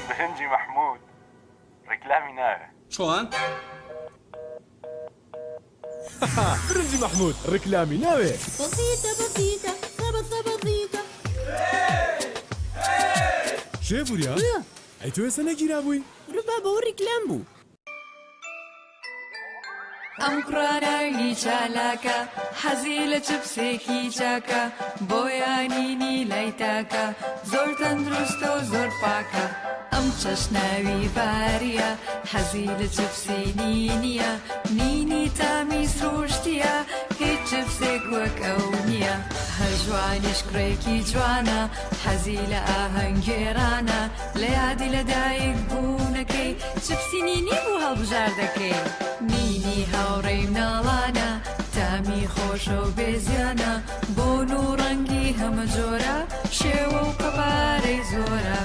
برنجی مەحمود ڕیکلامی ناوێ.
چۆن؟
برنجی مەحمود ڕیکلامی ناوێ.
بەسیتە بەسیتە سەبە بەسیتە.
شێ وریا ئەی تۆ ئێستا نەگیرابووی؟
ڕوبابە ئەوە ڕیکلام بوو.
ئەم کوڕە ناوی چالاکە حەزی لە چپسێکی چاکە بۆیانینی لای تاکە زۆر تەندروستە و زۆر پاکە ئەم چەش ناوی باریە حەزی لە چپسی نینیە نینی تامی سروشتیە هیچ چپسێک وەک ئەو نییە هەژوانیش کوڕێکی جوانە حەزی لە ئاهەنگگێڕانە لە یادی لەدایک بوونەکەی چپسی نینی بوو هەڵبژاردەکەی نینی هاوڕێی مناڵانە تامی خۆشە و بێزیانە بۆن و ڕەنگی هەمە جۆرە شێوە و قەبارەی زۆرە.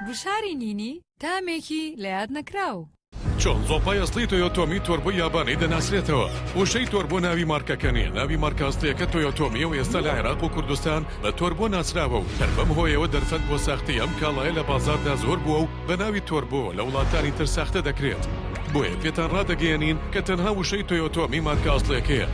گوشاری نینی تامێکی لە یاد نەکراو.
چۆن زۆپای ئەسڵی تۆیۆتۆمی تۆربۆی یابانی دەناسرێتەوە؟ وشەی تۆربۆ ناوی مارکەکە نییە، ناوی مارکە ئەسڵییەکە تۆیۆتۆمییە و ئێستا لە عێراق و کوردستان بە تۆربۆ ناسراوە و هەر بەم هۆیەوە دەرفەت بۆ ساختەی ئەم کاڵایە لە بازاڕدا زۆر بووە و بە ناوی تۆربۆ لە وڵاتانی تر ساختە دەکرێت. بۆیە پێتان ڕادەگەیەنین کە تەنها وشەی تۆیۆتۆمی مارکە ئەسڵیەکەیە.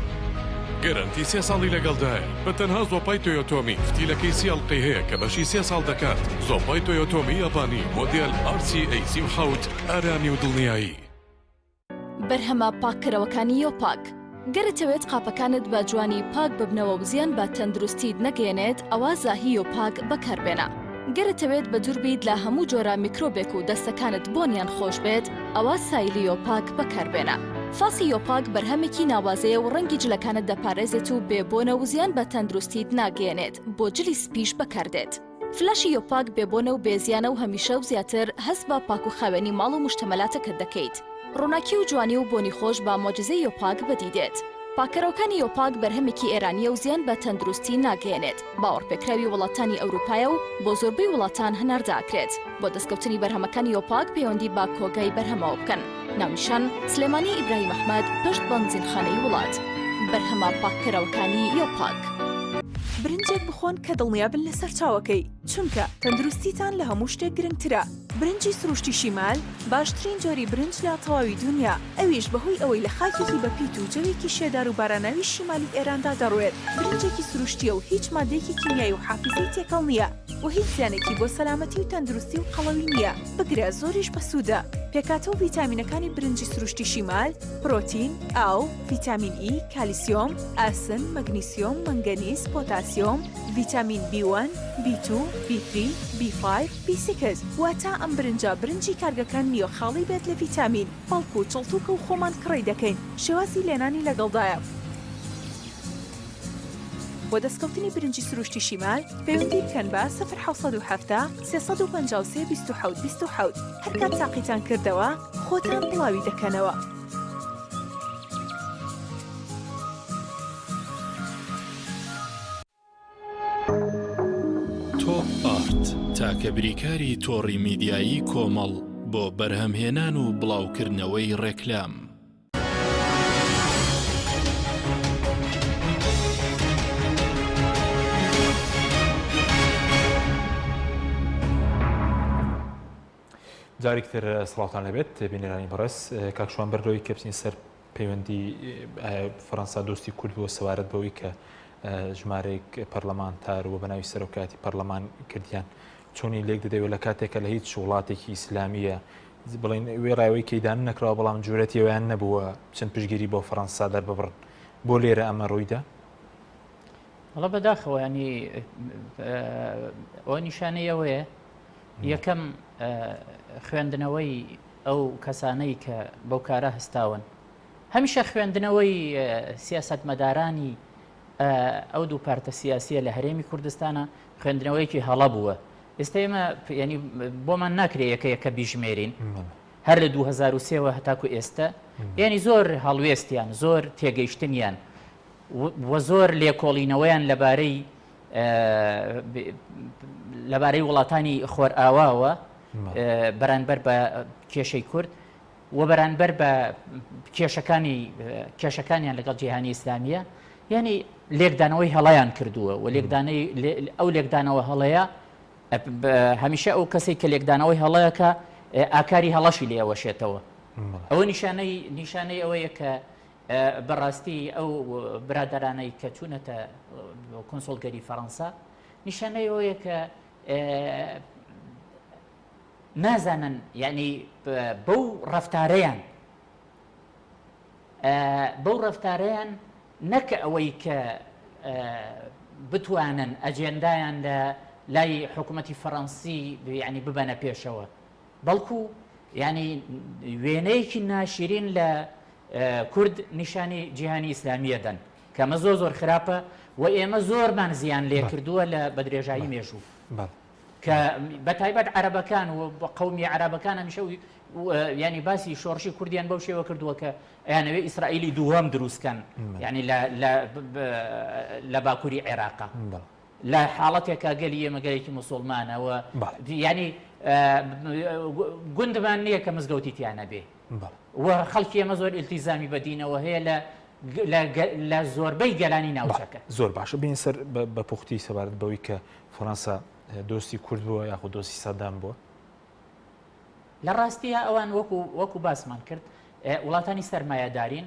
گەرەنتی سێ ساڵی لەگەڵدایە. بە تەنها زۆپای تۆیۆتۆمی فتیلەکەی سی ئەڵقەی هەیە کە بەشی سێ ساڵ دەکات. زۆپای تۆیۆتۆمی یابانی مۆدێل RCA 37 ئارامی و دڵنیایی.
بەرهەمە پاککەرەوەکانی یۆپاک. گەر ئەتەوێت قاپەکانت بە جوانی پاک ببنەوە و زیان بە تەندروستیت نەگەیەنێت ئەوا زاهی یۆپاک بەکاربێنە. گەر ئەتەوێت بەدوور بیت لە هەموو جۆرە میکرۆبێک و دەستەکانت بۆنیان خۆش بێت ئەوا سایلی یۆپاک بەکاربێنە. فاسی یۆپاک بەرهەمێکی ناوازەیە و ڕەنگی جلەکانت دەپارێزێت و بێ بۆنە و زیان بە تەندروستیت ناگەیەنێت بۆ جلی سپیش بەکاردێت. فلاشی یۆپاک بێ بۆنە و بێ زیانە و هەمیشە و زیاتر هەست بە پاک و خاوێنی ماڵ و موشتەمەلاتەکەت دەکەیت. ڕووناکی و جوانی و بۆنی خۆش بە مۆجیزەی یۆپاک بەدی دێت. پاککەرەوەکانی یۆپاک بەرهەمێکی ئێرانییە و زیان بە تەندروستی ناگەیەنێت، باوەڕپێکراوی وڵاتانی ئەوروپایە و بۆ زۆربەی وڵاتان هەناردە ئەکرێت. بۆ دەستکەوتنی بەرهەمەکانی یۆپاک پەیوەندی بە کۆگای بەرهەمەوە بکەن. ناونیشان، سلێمانی ئیبراهیم ئەحمەد، پشت بەنزینخانەی وڵات. بەرهەمە پاککەرەوەکانی یۆپاک.
برنجێک بخۆن کە دڵنیابن لە سەرچاوەکەی، چونکە تەندروستیتان لە هەموو شتێک گرنگترە. برنجی سروشتی شیمال باشترین جۆری برنج لە تەواوی دونیا، ئەویش بەهۆی ئەوەی لە خاکێکی بەپیت و جەوێکی شێدار و باراناوی شیمالی ئێراندا دەڕوێت، برنجێکی سروشتییە و هیچ ماددەیەکی کیمیایی و حافیزەی تێکەڵ نییە و هیچ زیانێکی بۆ سەلامەتی و تەندروستی و قەڵەوی نییە، بگرە زۆریش بەسوودە. پێکهاتە و ڤیتامینەکانی برنجی سروشتی شیمال، پرۆتین، ئاو، ڤیتامین ئی، کالیسیۆم، ئاسن، مەگنیسیۆم، مەنگەنیز، پۆتاسیۆم، ڤیتامین بی وەن، بی توو، بی تری، بی فایڤ، بی سیکس، واتە ئەم برنجە برنجی کارگەکان نییە خاڵی بێت لە ڤیتامین، بەڵکو چڵتوکە و خۆمان کڕی دەکەین، شێوازی لێنانی لەگەڵدایە. بۆ دەستکەوتنی برنجی سروشتی شیمال پەیوەندی بکەن بە، 0770 353 27 27، هەرکات تاقیتان کردەوە خۆتان بڵاوی دەکەنەوە.
تۆپ ئارت، تاکە بریکاری تۆڕی میدیایی کۆمەڵ بۆ بەرهەمهێنان و بڵاوکردنەوەی ڕێکلام.
جارێکی تر سڵاوتان لێبێت بینەرانی بەڕێز کاک شوان بەرلەوەی کە بچین سەر پەیوەندی فەرەنسا دۆستی کورد بووە سەبارەت بەوەی کە ژمارەیەک پەرلەمانتار و بەناوی سەرۆکایەتی پەرلەمان کردیان چۆنی لێک دەدەوێت لە کاتێکە لە هیچ وڵاتێکی ئیسلامیە بڵین وێڕایەوەی کەیدان نەکراوە بەڵام جورەتی ئەویان نەبووە چەند پشگیری بۆ فەرەنسا دەرببڕن بۆ لێرە ئەمە ڕوویدا
وەڵا بەداخەوە ینی ئەوە نیشانەی ئەوەیە یەکەم خوێندنەوەی ئەو کەسانەی کە بەو کارە هەستاون هەمیشە خوێندنەوەی سیاسەتمەدارانی ئەو دوو پارتە سیاسیە لە هەرێمی کوردستانە خوێندنەوەیەکی هەڵە بووە ئێستا ئێمە ینی بۆمان ناکرێ یەکە یەکە بیژمێرین هەر لە 2023ەوە هەتاکو ئێستا یعنی زۆر هەڵوێستیان زۆر تێگەیشتنیان و زۆر لێکۆڵینەوەیان لەبارەی لەبارەی وڵاتانی خۆرئاواوە بەرانبەر بە کێشەی کورد و بەرانبەر بە کێشەکانی کێشەکانیان لەگەڵ جیهانی ئیسلامیە یعنی لێکدانەوەی هەڵیان کردووە و لێکدانەی ئەو لێکدانەوە هەڵەیە هەمیشە ئەو کەسێک کە لێکدانەوەی هەڵەیەکە ئاکاری هەڵەشی لێوەشێتەوە ئەوە نیشانەی نیشانەی ئەوەیە کە بەڕاستی ئەو برادەرانەی کە چوونەتە کونسوڵگەری فەڕەنسا نیشانەی ئەوەیە کە نازانن یعنی بەو ڕەفتارەیان بەو ڕەفتارەیان نەکە ئەوەی کە بتوانن ئەجێندایان لە لای حکوومەتی فەڕەنسی یعنی ببەنە پێشەوە بەڵکو یعنی وێنەیەکی ناشرین لە کورد نیشانی جیهانی ئیسلامی ئەدەن کە ئەمە زۆر زۆر خراپە و ئێمە زۆرمان زیان لێ کردووە لە بە درێژایی مێژوو کە بە تایبەت عەرەبەکان و قومی عەرەبەکان هەمیشە ینی باسی شۆڕشی کوردیان بەو شێوە کردووە کە ئەیانەوێ ئیسرائیلی دووەم دروستکەن ینی لە باکووری عێراقا لە حاڵەتێکا گەلی ئێمە گەلێکی مسلمانە و ینی گوندمان نییە کە مزگەوتی تیا نەبێ و خەڵکی ئێمە زۆر ئیلتیزامی بە دینەوە هەیە لە لە زۆربەی گەلانی ناوچەکە.
زۆر باشە بێین سەر بە پوختی سەبارەت بەوەی کە فەرەنسا دۆستی کورد بووە یاخود دۆستی سەدام بووە؟
لە ڕاستیە ئەوان وەکو وەکو باسمان کرد وڵاتانی سەرمایەدارین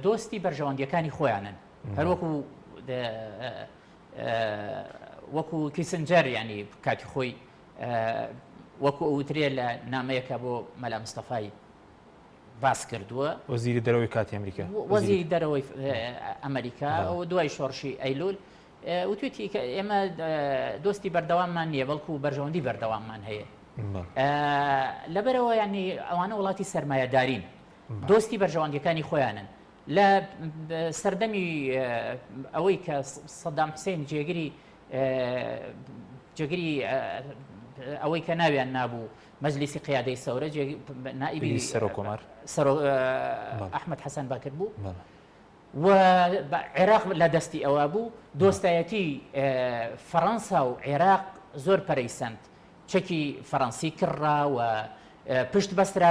دۆستی بەرژەوەندیەکانی خۆیانن هەروەکو وەکو کیسنجەر ینی کاتی خۆی وەکو ئەوترێ لە نامەیەکە بۆ مەلا مستەفای باس کردووە.
وەزیری دەرەوەی کاتی ئەمریکا.
وەزیری دەرەوەی ئەمریکا و دوای شۆڕشی ئەیلول وتوێتی کە ئێمە دۆستی بەردەواممان نییە بەڵکو بەرژەوەندی بەردەواممان هەیە. لەبەرەوە ینی ئەوانە وڵاتی سەرمایەدارین دۆستی بەرژەوەندیەکانی خۆیانن لە سەردەمی ئەوەی کە سەدام حسین جێگری جێگری ئەوەی کە ناویان نابوو مەجلیسی قیادەی سەورە نائیبی
سەرۆکۆمار
ئەحمد حەسەن بەکر بوو و عێراق لە دەستی ئەوە بوو دۆستایەتی فەڕەنسا و عێراق زۆر پەرەی سند چەکی فەڕەنسی کڕا و پشت بەسترا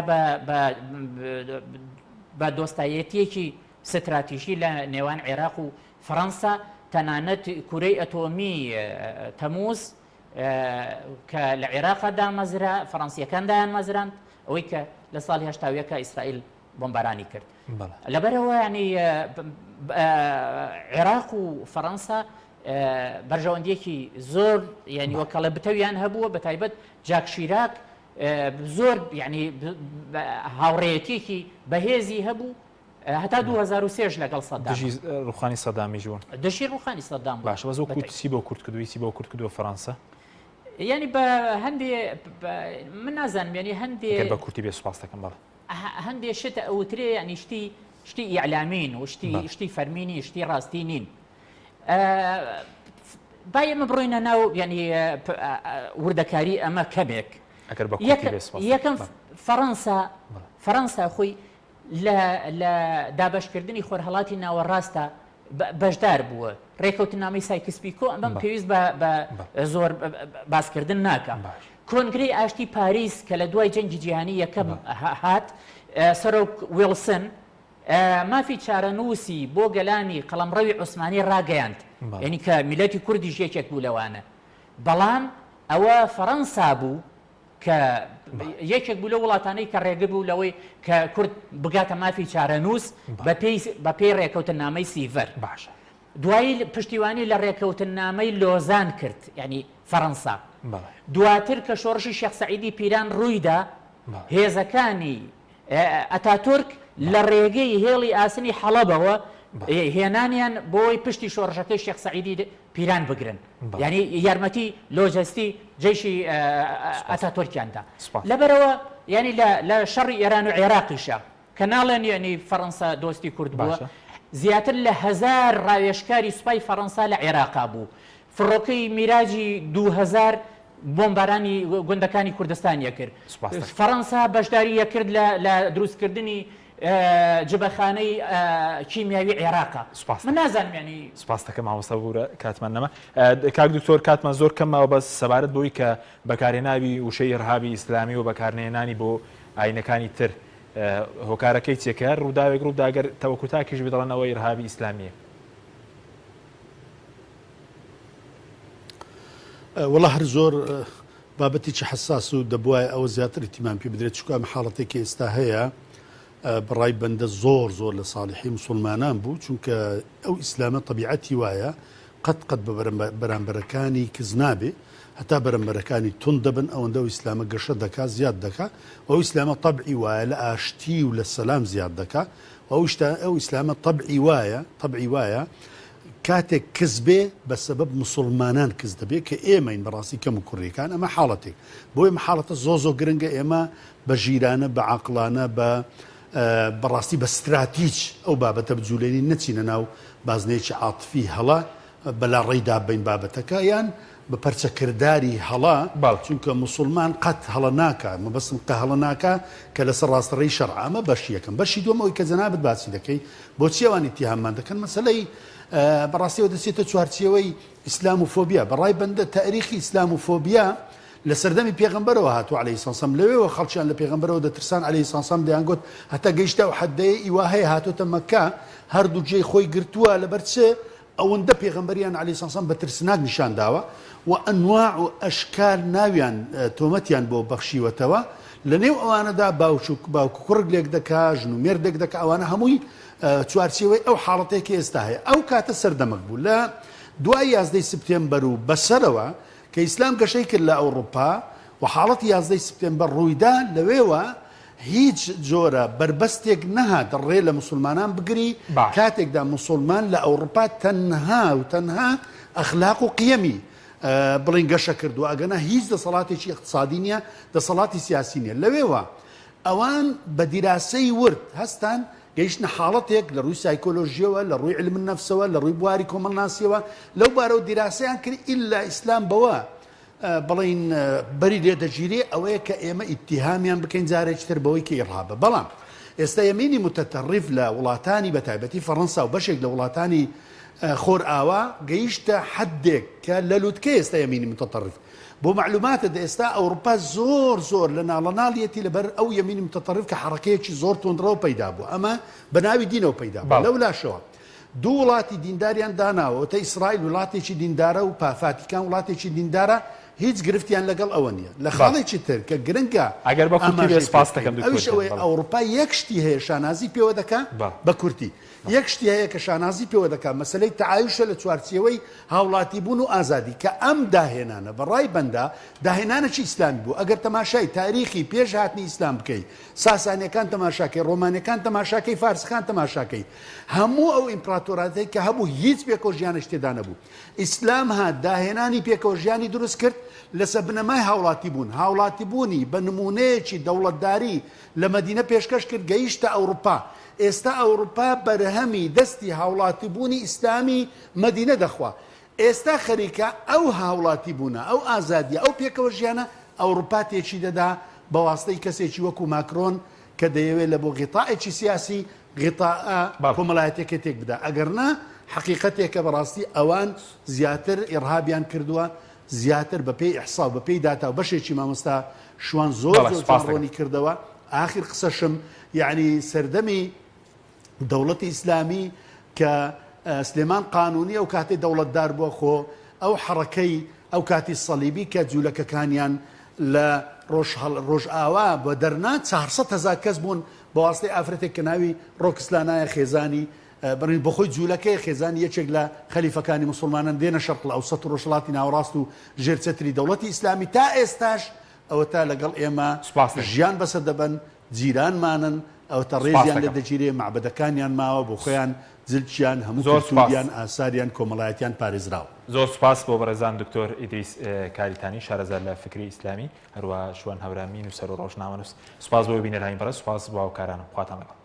بە دۆستایەتیەکی ستراتیژی لە نێوان عێراق و فەڕەنسا. تەنانەت کورەی ئەتۆمی تەموز کە لە عێراقا دامەزرا فەڕەنسیەکان دایانمەزراند ئەوەی کە لە ساڵی هەشتاویەکە ئیسرائیل بۆمبارانی کرد لەبەرەوە ینی عێراق و فەڕەنسا بەرژەوەندیەکی زۆر یعنی وەکەڵە بتەویان هەبووە بە تایبەت جاک شیراک زۆر یعنی هاوڕێیەتیەکی بەهێزی هەبوو هەتا 2003 لەگەڵ سەدام
دژی ڕوخانی سەدامیش بوون
دژی ڕوخانی سەدام
باشە بەس وەکو چی بۆ کورد کردووی چی بۆ کورد کردووە فەرەنسا
یعنی بە هەندێ من نازانم یعنی هەندێ
بە کورتی بێ سوپاس دەکەم بەڵێ
هەندێ شت ئەوترێ یعنی شتی شتی ئیعلامین و شتی شتی فەرمینی شتی ڕاستی نین با ئێمە بڕۆینە ناو یعنی وردەکاری ئەمە کەمێک
ئەگەر بە کورتی بێ سوپاس
یەکەم فەڕەنسا فەڕەنسا خۆی لە لە دابەشکردنی خۆرهەڵاتی ناوەڕاستە بەشدار بووە ڕێکەوتنامەی سایکس پیکۆ ئەمەم پێویست بە بە زۆر باسکردن ناکە کۆنگرەی ئاشتی پاریس کە لە دوای جەنگی جیهانی یەکەم هات سەرۆک ویڵسن مافی چارەنووسی بۆ گەلانی قەڵەمڕەوی عوسمانی ڕاگەیاند یعنی کە میلەتی کوردیش یەکێک بوو لەوانە بەڵام ئەوە فەڕەنسا بوو کە یەکێک بوو لەو وڵاتانەی کە ڕێگر بوو لەوەی کە کورد بگاتە مافی چارەنووس بە پێی ڕێکەوتننامەی سیڤەر.
باشە.
دوایی پشتیوانی لە ڕێکەوتننامەی لۆزان کرد، یانی فەرەنسا. دواتر کە شۆڕشی شێخ سەعیدی پیران ڕوویدا، هێزەکانی ئەتاتورک لە ڕێگەی هێڵی ئاسنی حەڵەبەوە هێنانیان بۆی پشتی شۆڕشەکەی شێخ سەعیدی پیران بگرن یعنی یارمەتی لۆجستی جەیشی ئەتاتورکیان دا لەبەرەوە یعنی لە شەڕی ئێران و عێراقیشە کە ناڵێن یعنی فەڕەنسا دۆستی کورد بووە زیاتر لە هەزار ڕاوێژکاری سوپای فەڕەنسا لە عێراقا بوو فڕۆکەی میراجی 2000 بۆمبارانی گوندەکانی کوردستان یەکرد. فەڕەنسا بەشداری یەکرد لە دروستکردنی جبەخانەی کیمیاوی عێراقا. من نازانم یانی.
سوپاست دەکەم مامۆستا ببورە کاتمان نەما. کاک دکتۆر کاتمان زۆر کەم ماوە بەس سەبارەت بەوەی کە بەکارهێناوی وشەی ئیرهابی ئیسلامی و بەکارنەهێنانی بۆ ئاینەکانی تر هۆکارەکەی چیە کە هەر ڕووداوێک ڕووبدا گەر تەوەکو تاکیش بێ دەڵێن ئەوە ئیرهابی ئیسلامیە؟
وەڵا هەر زۆر بابەتێکی حەساس و دەبوایە ئەوە زیاتر ئیتیمام پێ بدرێت چونکە ئەم حاڵەتێک کە ئێستا هەیە بەڕای بەندە زۆر زۆر لە ساڵحی مسلمانان بوو چونکە ئەو ئیسلامە طبیعەتی وایە قەت قەت بە بەرامبەرەکانی کز نابێ هەتا بەرەمبەرەکانی توند دەبن ئەوەندە ئەو ئیسلامە گەشە دەکا زیاد دەکا و ئەو ئیسلامە طبعی وایە لە ئاشتی و لە سەلام زیاد دەکا و ئەو شتە ئەو ئیسلامە طبعی وایە طبعی وایە کاتێک کز بێ بە سەبەب موسوڵمانان کز دەبێ کە ئێمەین بەڕاستی کەم و کوڕیەکان ئەمە حاڵەتێک بۆیە ئەم حاڵەتە زۆ زۆ گرنگە ئێمە بە ژیرانە بە عاقڵانە بە بەڕاستی بە ستراتیج ئەو بابەتە بجولێنین نەچینە ناو بازنەیەکی عاتفی هەڵە بەلاڕێیدا بەین بابەتەکە یان بە پەرچەکرداری هەڵە چونکە موسوڵمان قەت هەڵە ناکا مەبەستم قە هەڵە ناکا کە لەسەر ڕاستەڕێی شەرعە ئەمە بەشی یەکەم بەشی دووەم ئەوەی کە جەنابت باسی دەکەی بۆچی ئەوان ئیتیهاممان دەکەن مەسەلەی بەڕاستیەوە دەچێتە چوارچێوەی ئیسلام و فۆبیا بەڕای بەندە تاریخی ئیسلام و فۆبیا لە سەردەمی پێغەمبەرەوە هاتوو عەلەیهی سەلام لەوێوە خەڵکیان لە پێغەمبەرەوە دەترسان عەلەیهی سەلام دەیانگوت هەتا گەیشتە ئەو حەدەیە ئیوا هەیە هاتۆتە مەکە هەردوو جێی خۆی گرتووە لەبەر چ ئەوەندە پێغەمبەریان علیە سلام بە ترسناک نیشان داوە و ئەنواع و ئەشکال ناویان تۆمەتیان بۆ بەخشیوەتەوە لە نێو ئەوانەدا باوک و باوک و کوڕک لێک دەکا ژن و مێرد لێک دەکا ئەوانە هەمووی چوارچێوەی ئەو حاڵەتەیە کە ئێستا هەیە ئەو کاتە سەردەمەک بوو لە دوای یازدەی سپتێمبەر و بەسەرەوە کە ئیسلام گەشەی کرد لە ئەوڕوپا و حاڵەتی یازدەی سپتێمبەر ڕوویدا لەوێوە هیچ جۆرە بەربەستێک نەهات ڕێ لە موسوڵمانان بگری،
باش.
کاتێکدا موسوڵمان لە ئەوڕوپا تەنها و تەنها ئەخلاق و قیەمی بڵێین گەشە کردووە، ئەگەنا هیچ دەسەڵاتێکی ئیقتسادی نییە، دەسەڵاتی سیاسی نییە. لەوێوە ئەوان بە دیراسەی ورد هەستان گەیشتنە حاڵەتێک لە ڕووی سایکۆلۆژییەوە، لە ڕووی علم النفسەوە، لە ڕووی بواری کۆمەڵناسییەوە، لەو بارەوە دیراسەیان کرد ئیلا ئیسلام بەوە بڵێین بەری لێ دەگیرێ ئەوەیە کە ئێمە ئیتیهامیان بکەین جارێکی تر بەوەی کە ئیڕهابە بەڵام ئێستا یەمینی متەتەڕیف لە وڵاتانی بە تایبەتی فەڕەنسا و بەشێک لە وڵاتانی خۆرئاوا گەیشتە حدێک کە لە لوتکە ئێستا یەمینی متەتەڕیف بۆ معلوماتت ئێستا ئەوروپا زۆر زۆر لە ناڵەناڵیەتی لەبەر ئەو یەمینی متەتەڕیف کە حەڕەکەیەکی زۆر توندڕەوە پەیدا بوو ئەمە بە ناوی دینەوە پەیدا بوو لەولاشەوە. دوو وڵاتی دینداریان داناوە وتە ئیسرائیل وڵاتێکی دیندارە و فاتیکان وڵاتێکی دیندارە هیچ گرفتیان لەگەڵ ئەوە نییە. لە خاڵێکی تر کە گرنگە
ئەگەر بە کورتی بێ
ئاماژەی پێ
سپاست دەکەم
بکەین
دکتۆر
ئەویش
گیان
ئەوەیە
بەڵێ.
ئەوڕوپا یەک شتی هەیە شانازی پێوە دەکا
بەڵێ.
بە کورتی یەک شتی هەیە کە شانازی پێوە دەکا مەسەلەی تەعایوشە لە چوارچێوەی هاوڵاتیبوون و ئازادی کە ئەم داهێنانە بە ڕای بەندە داهێنانێکی ئیسلامی بوو ئەگەر تەماشای تاریخی پێش هاتنی ئیسلام بکەی ساسانیەکان تەماشاکەی ڕۆمانیەکان تەماشاکەی فارسەکان تەماشاکەی هەموو ئەو ئیمپراتۆراتەی کە هەبوو هیچ پێکەوە ژیانێکی تێدا نەبوو ئیسلام هات داهێنانی پێکەوە ژیانی دروست کرد لەسە بنەمای هاوڵاتی بوون هاوڵاتی بوونی بە نمونەیەکی دەوڵەتداری لە مەدینە پێشکەش کرد گەیشتە ئەوڕوپا ئێستا ئەوڕوپا بەرهەمی دەستی هاوڵاتی بوونی ئیسلامی مەدینە دەخوا ئێستا خەریکە ئەو هاوڵاتی بوونە ئەو ئازادیە ئەو پێکەوە ژیانە ئەوڕوپا تێکی دەدا بە واستەی کەسێکی وەکو ماکرۆن کە دەیەوێت لە بۆ غیتائێکی سیاسی غیتائە کۆمەڵایەتیەکەی تێک بدا ئەگەر نا حەقیقەتێکە بەڕاستی ئەوان زیاتر ئیڕهابیان کردووە زیاتر بە پێی ئیحسا و بە پێی داتا و بەشێکی مامۆستا شوان زۆر زۆر جوان ڕۆنی کردەوە ئاخر قسەشم یعنی سەردەمی دەوڵەتی ئیسلامی کە سلێمان قانونی ئەو کاتی دەوڵەتدار بووە خۆ ئەو حەڕەکەی ئەو کاتی سەلیبی کە جوولەکەکانیان لە ڕۆژئاوا بە دەرنا 400 هزار کەس بوون بە واسطەی ئافرەتێک کە ناوی ڕۆکسلانایە خێزانی بڕین بۆخۆی جوولەکەیە خێزانی یەکێک لە خەلیفەکانی موسڵمانان دێنە شەرق الاوسط و ڕۆژهەڵاتی ناوەڕاست و ژێر چەتری دەوڵەتی ئیسلامی تا ئێستاش ئەوەتا لەگەڵ ئێمە ژیان بەسەر دەبەن جیرانمانن ئەوەتا ڕێزیان لێ دەگیرێ مەعبەدەکانیان ماوە بۆخۆیان جلکیان هەموو کلتوریان ئاساریان کۆمەڵایەتیان پارێزراوە.
زۆر سوپاس بۆ بەڕێزان دکتۆر ئیدریس کاریتانی شارەزا لە فکری ئیسلامی هەروەها شوان هەورامی نووسەر و ڕۆژنامەنووس. سوپاس بۆ بینەرانی بەڕێز، سوپاس بۆ هاوکارانم. خواتان لەگەڵ.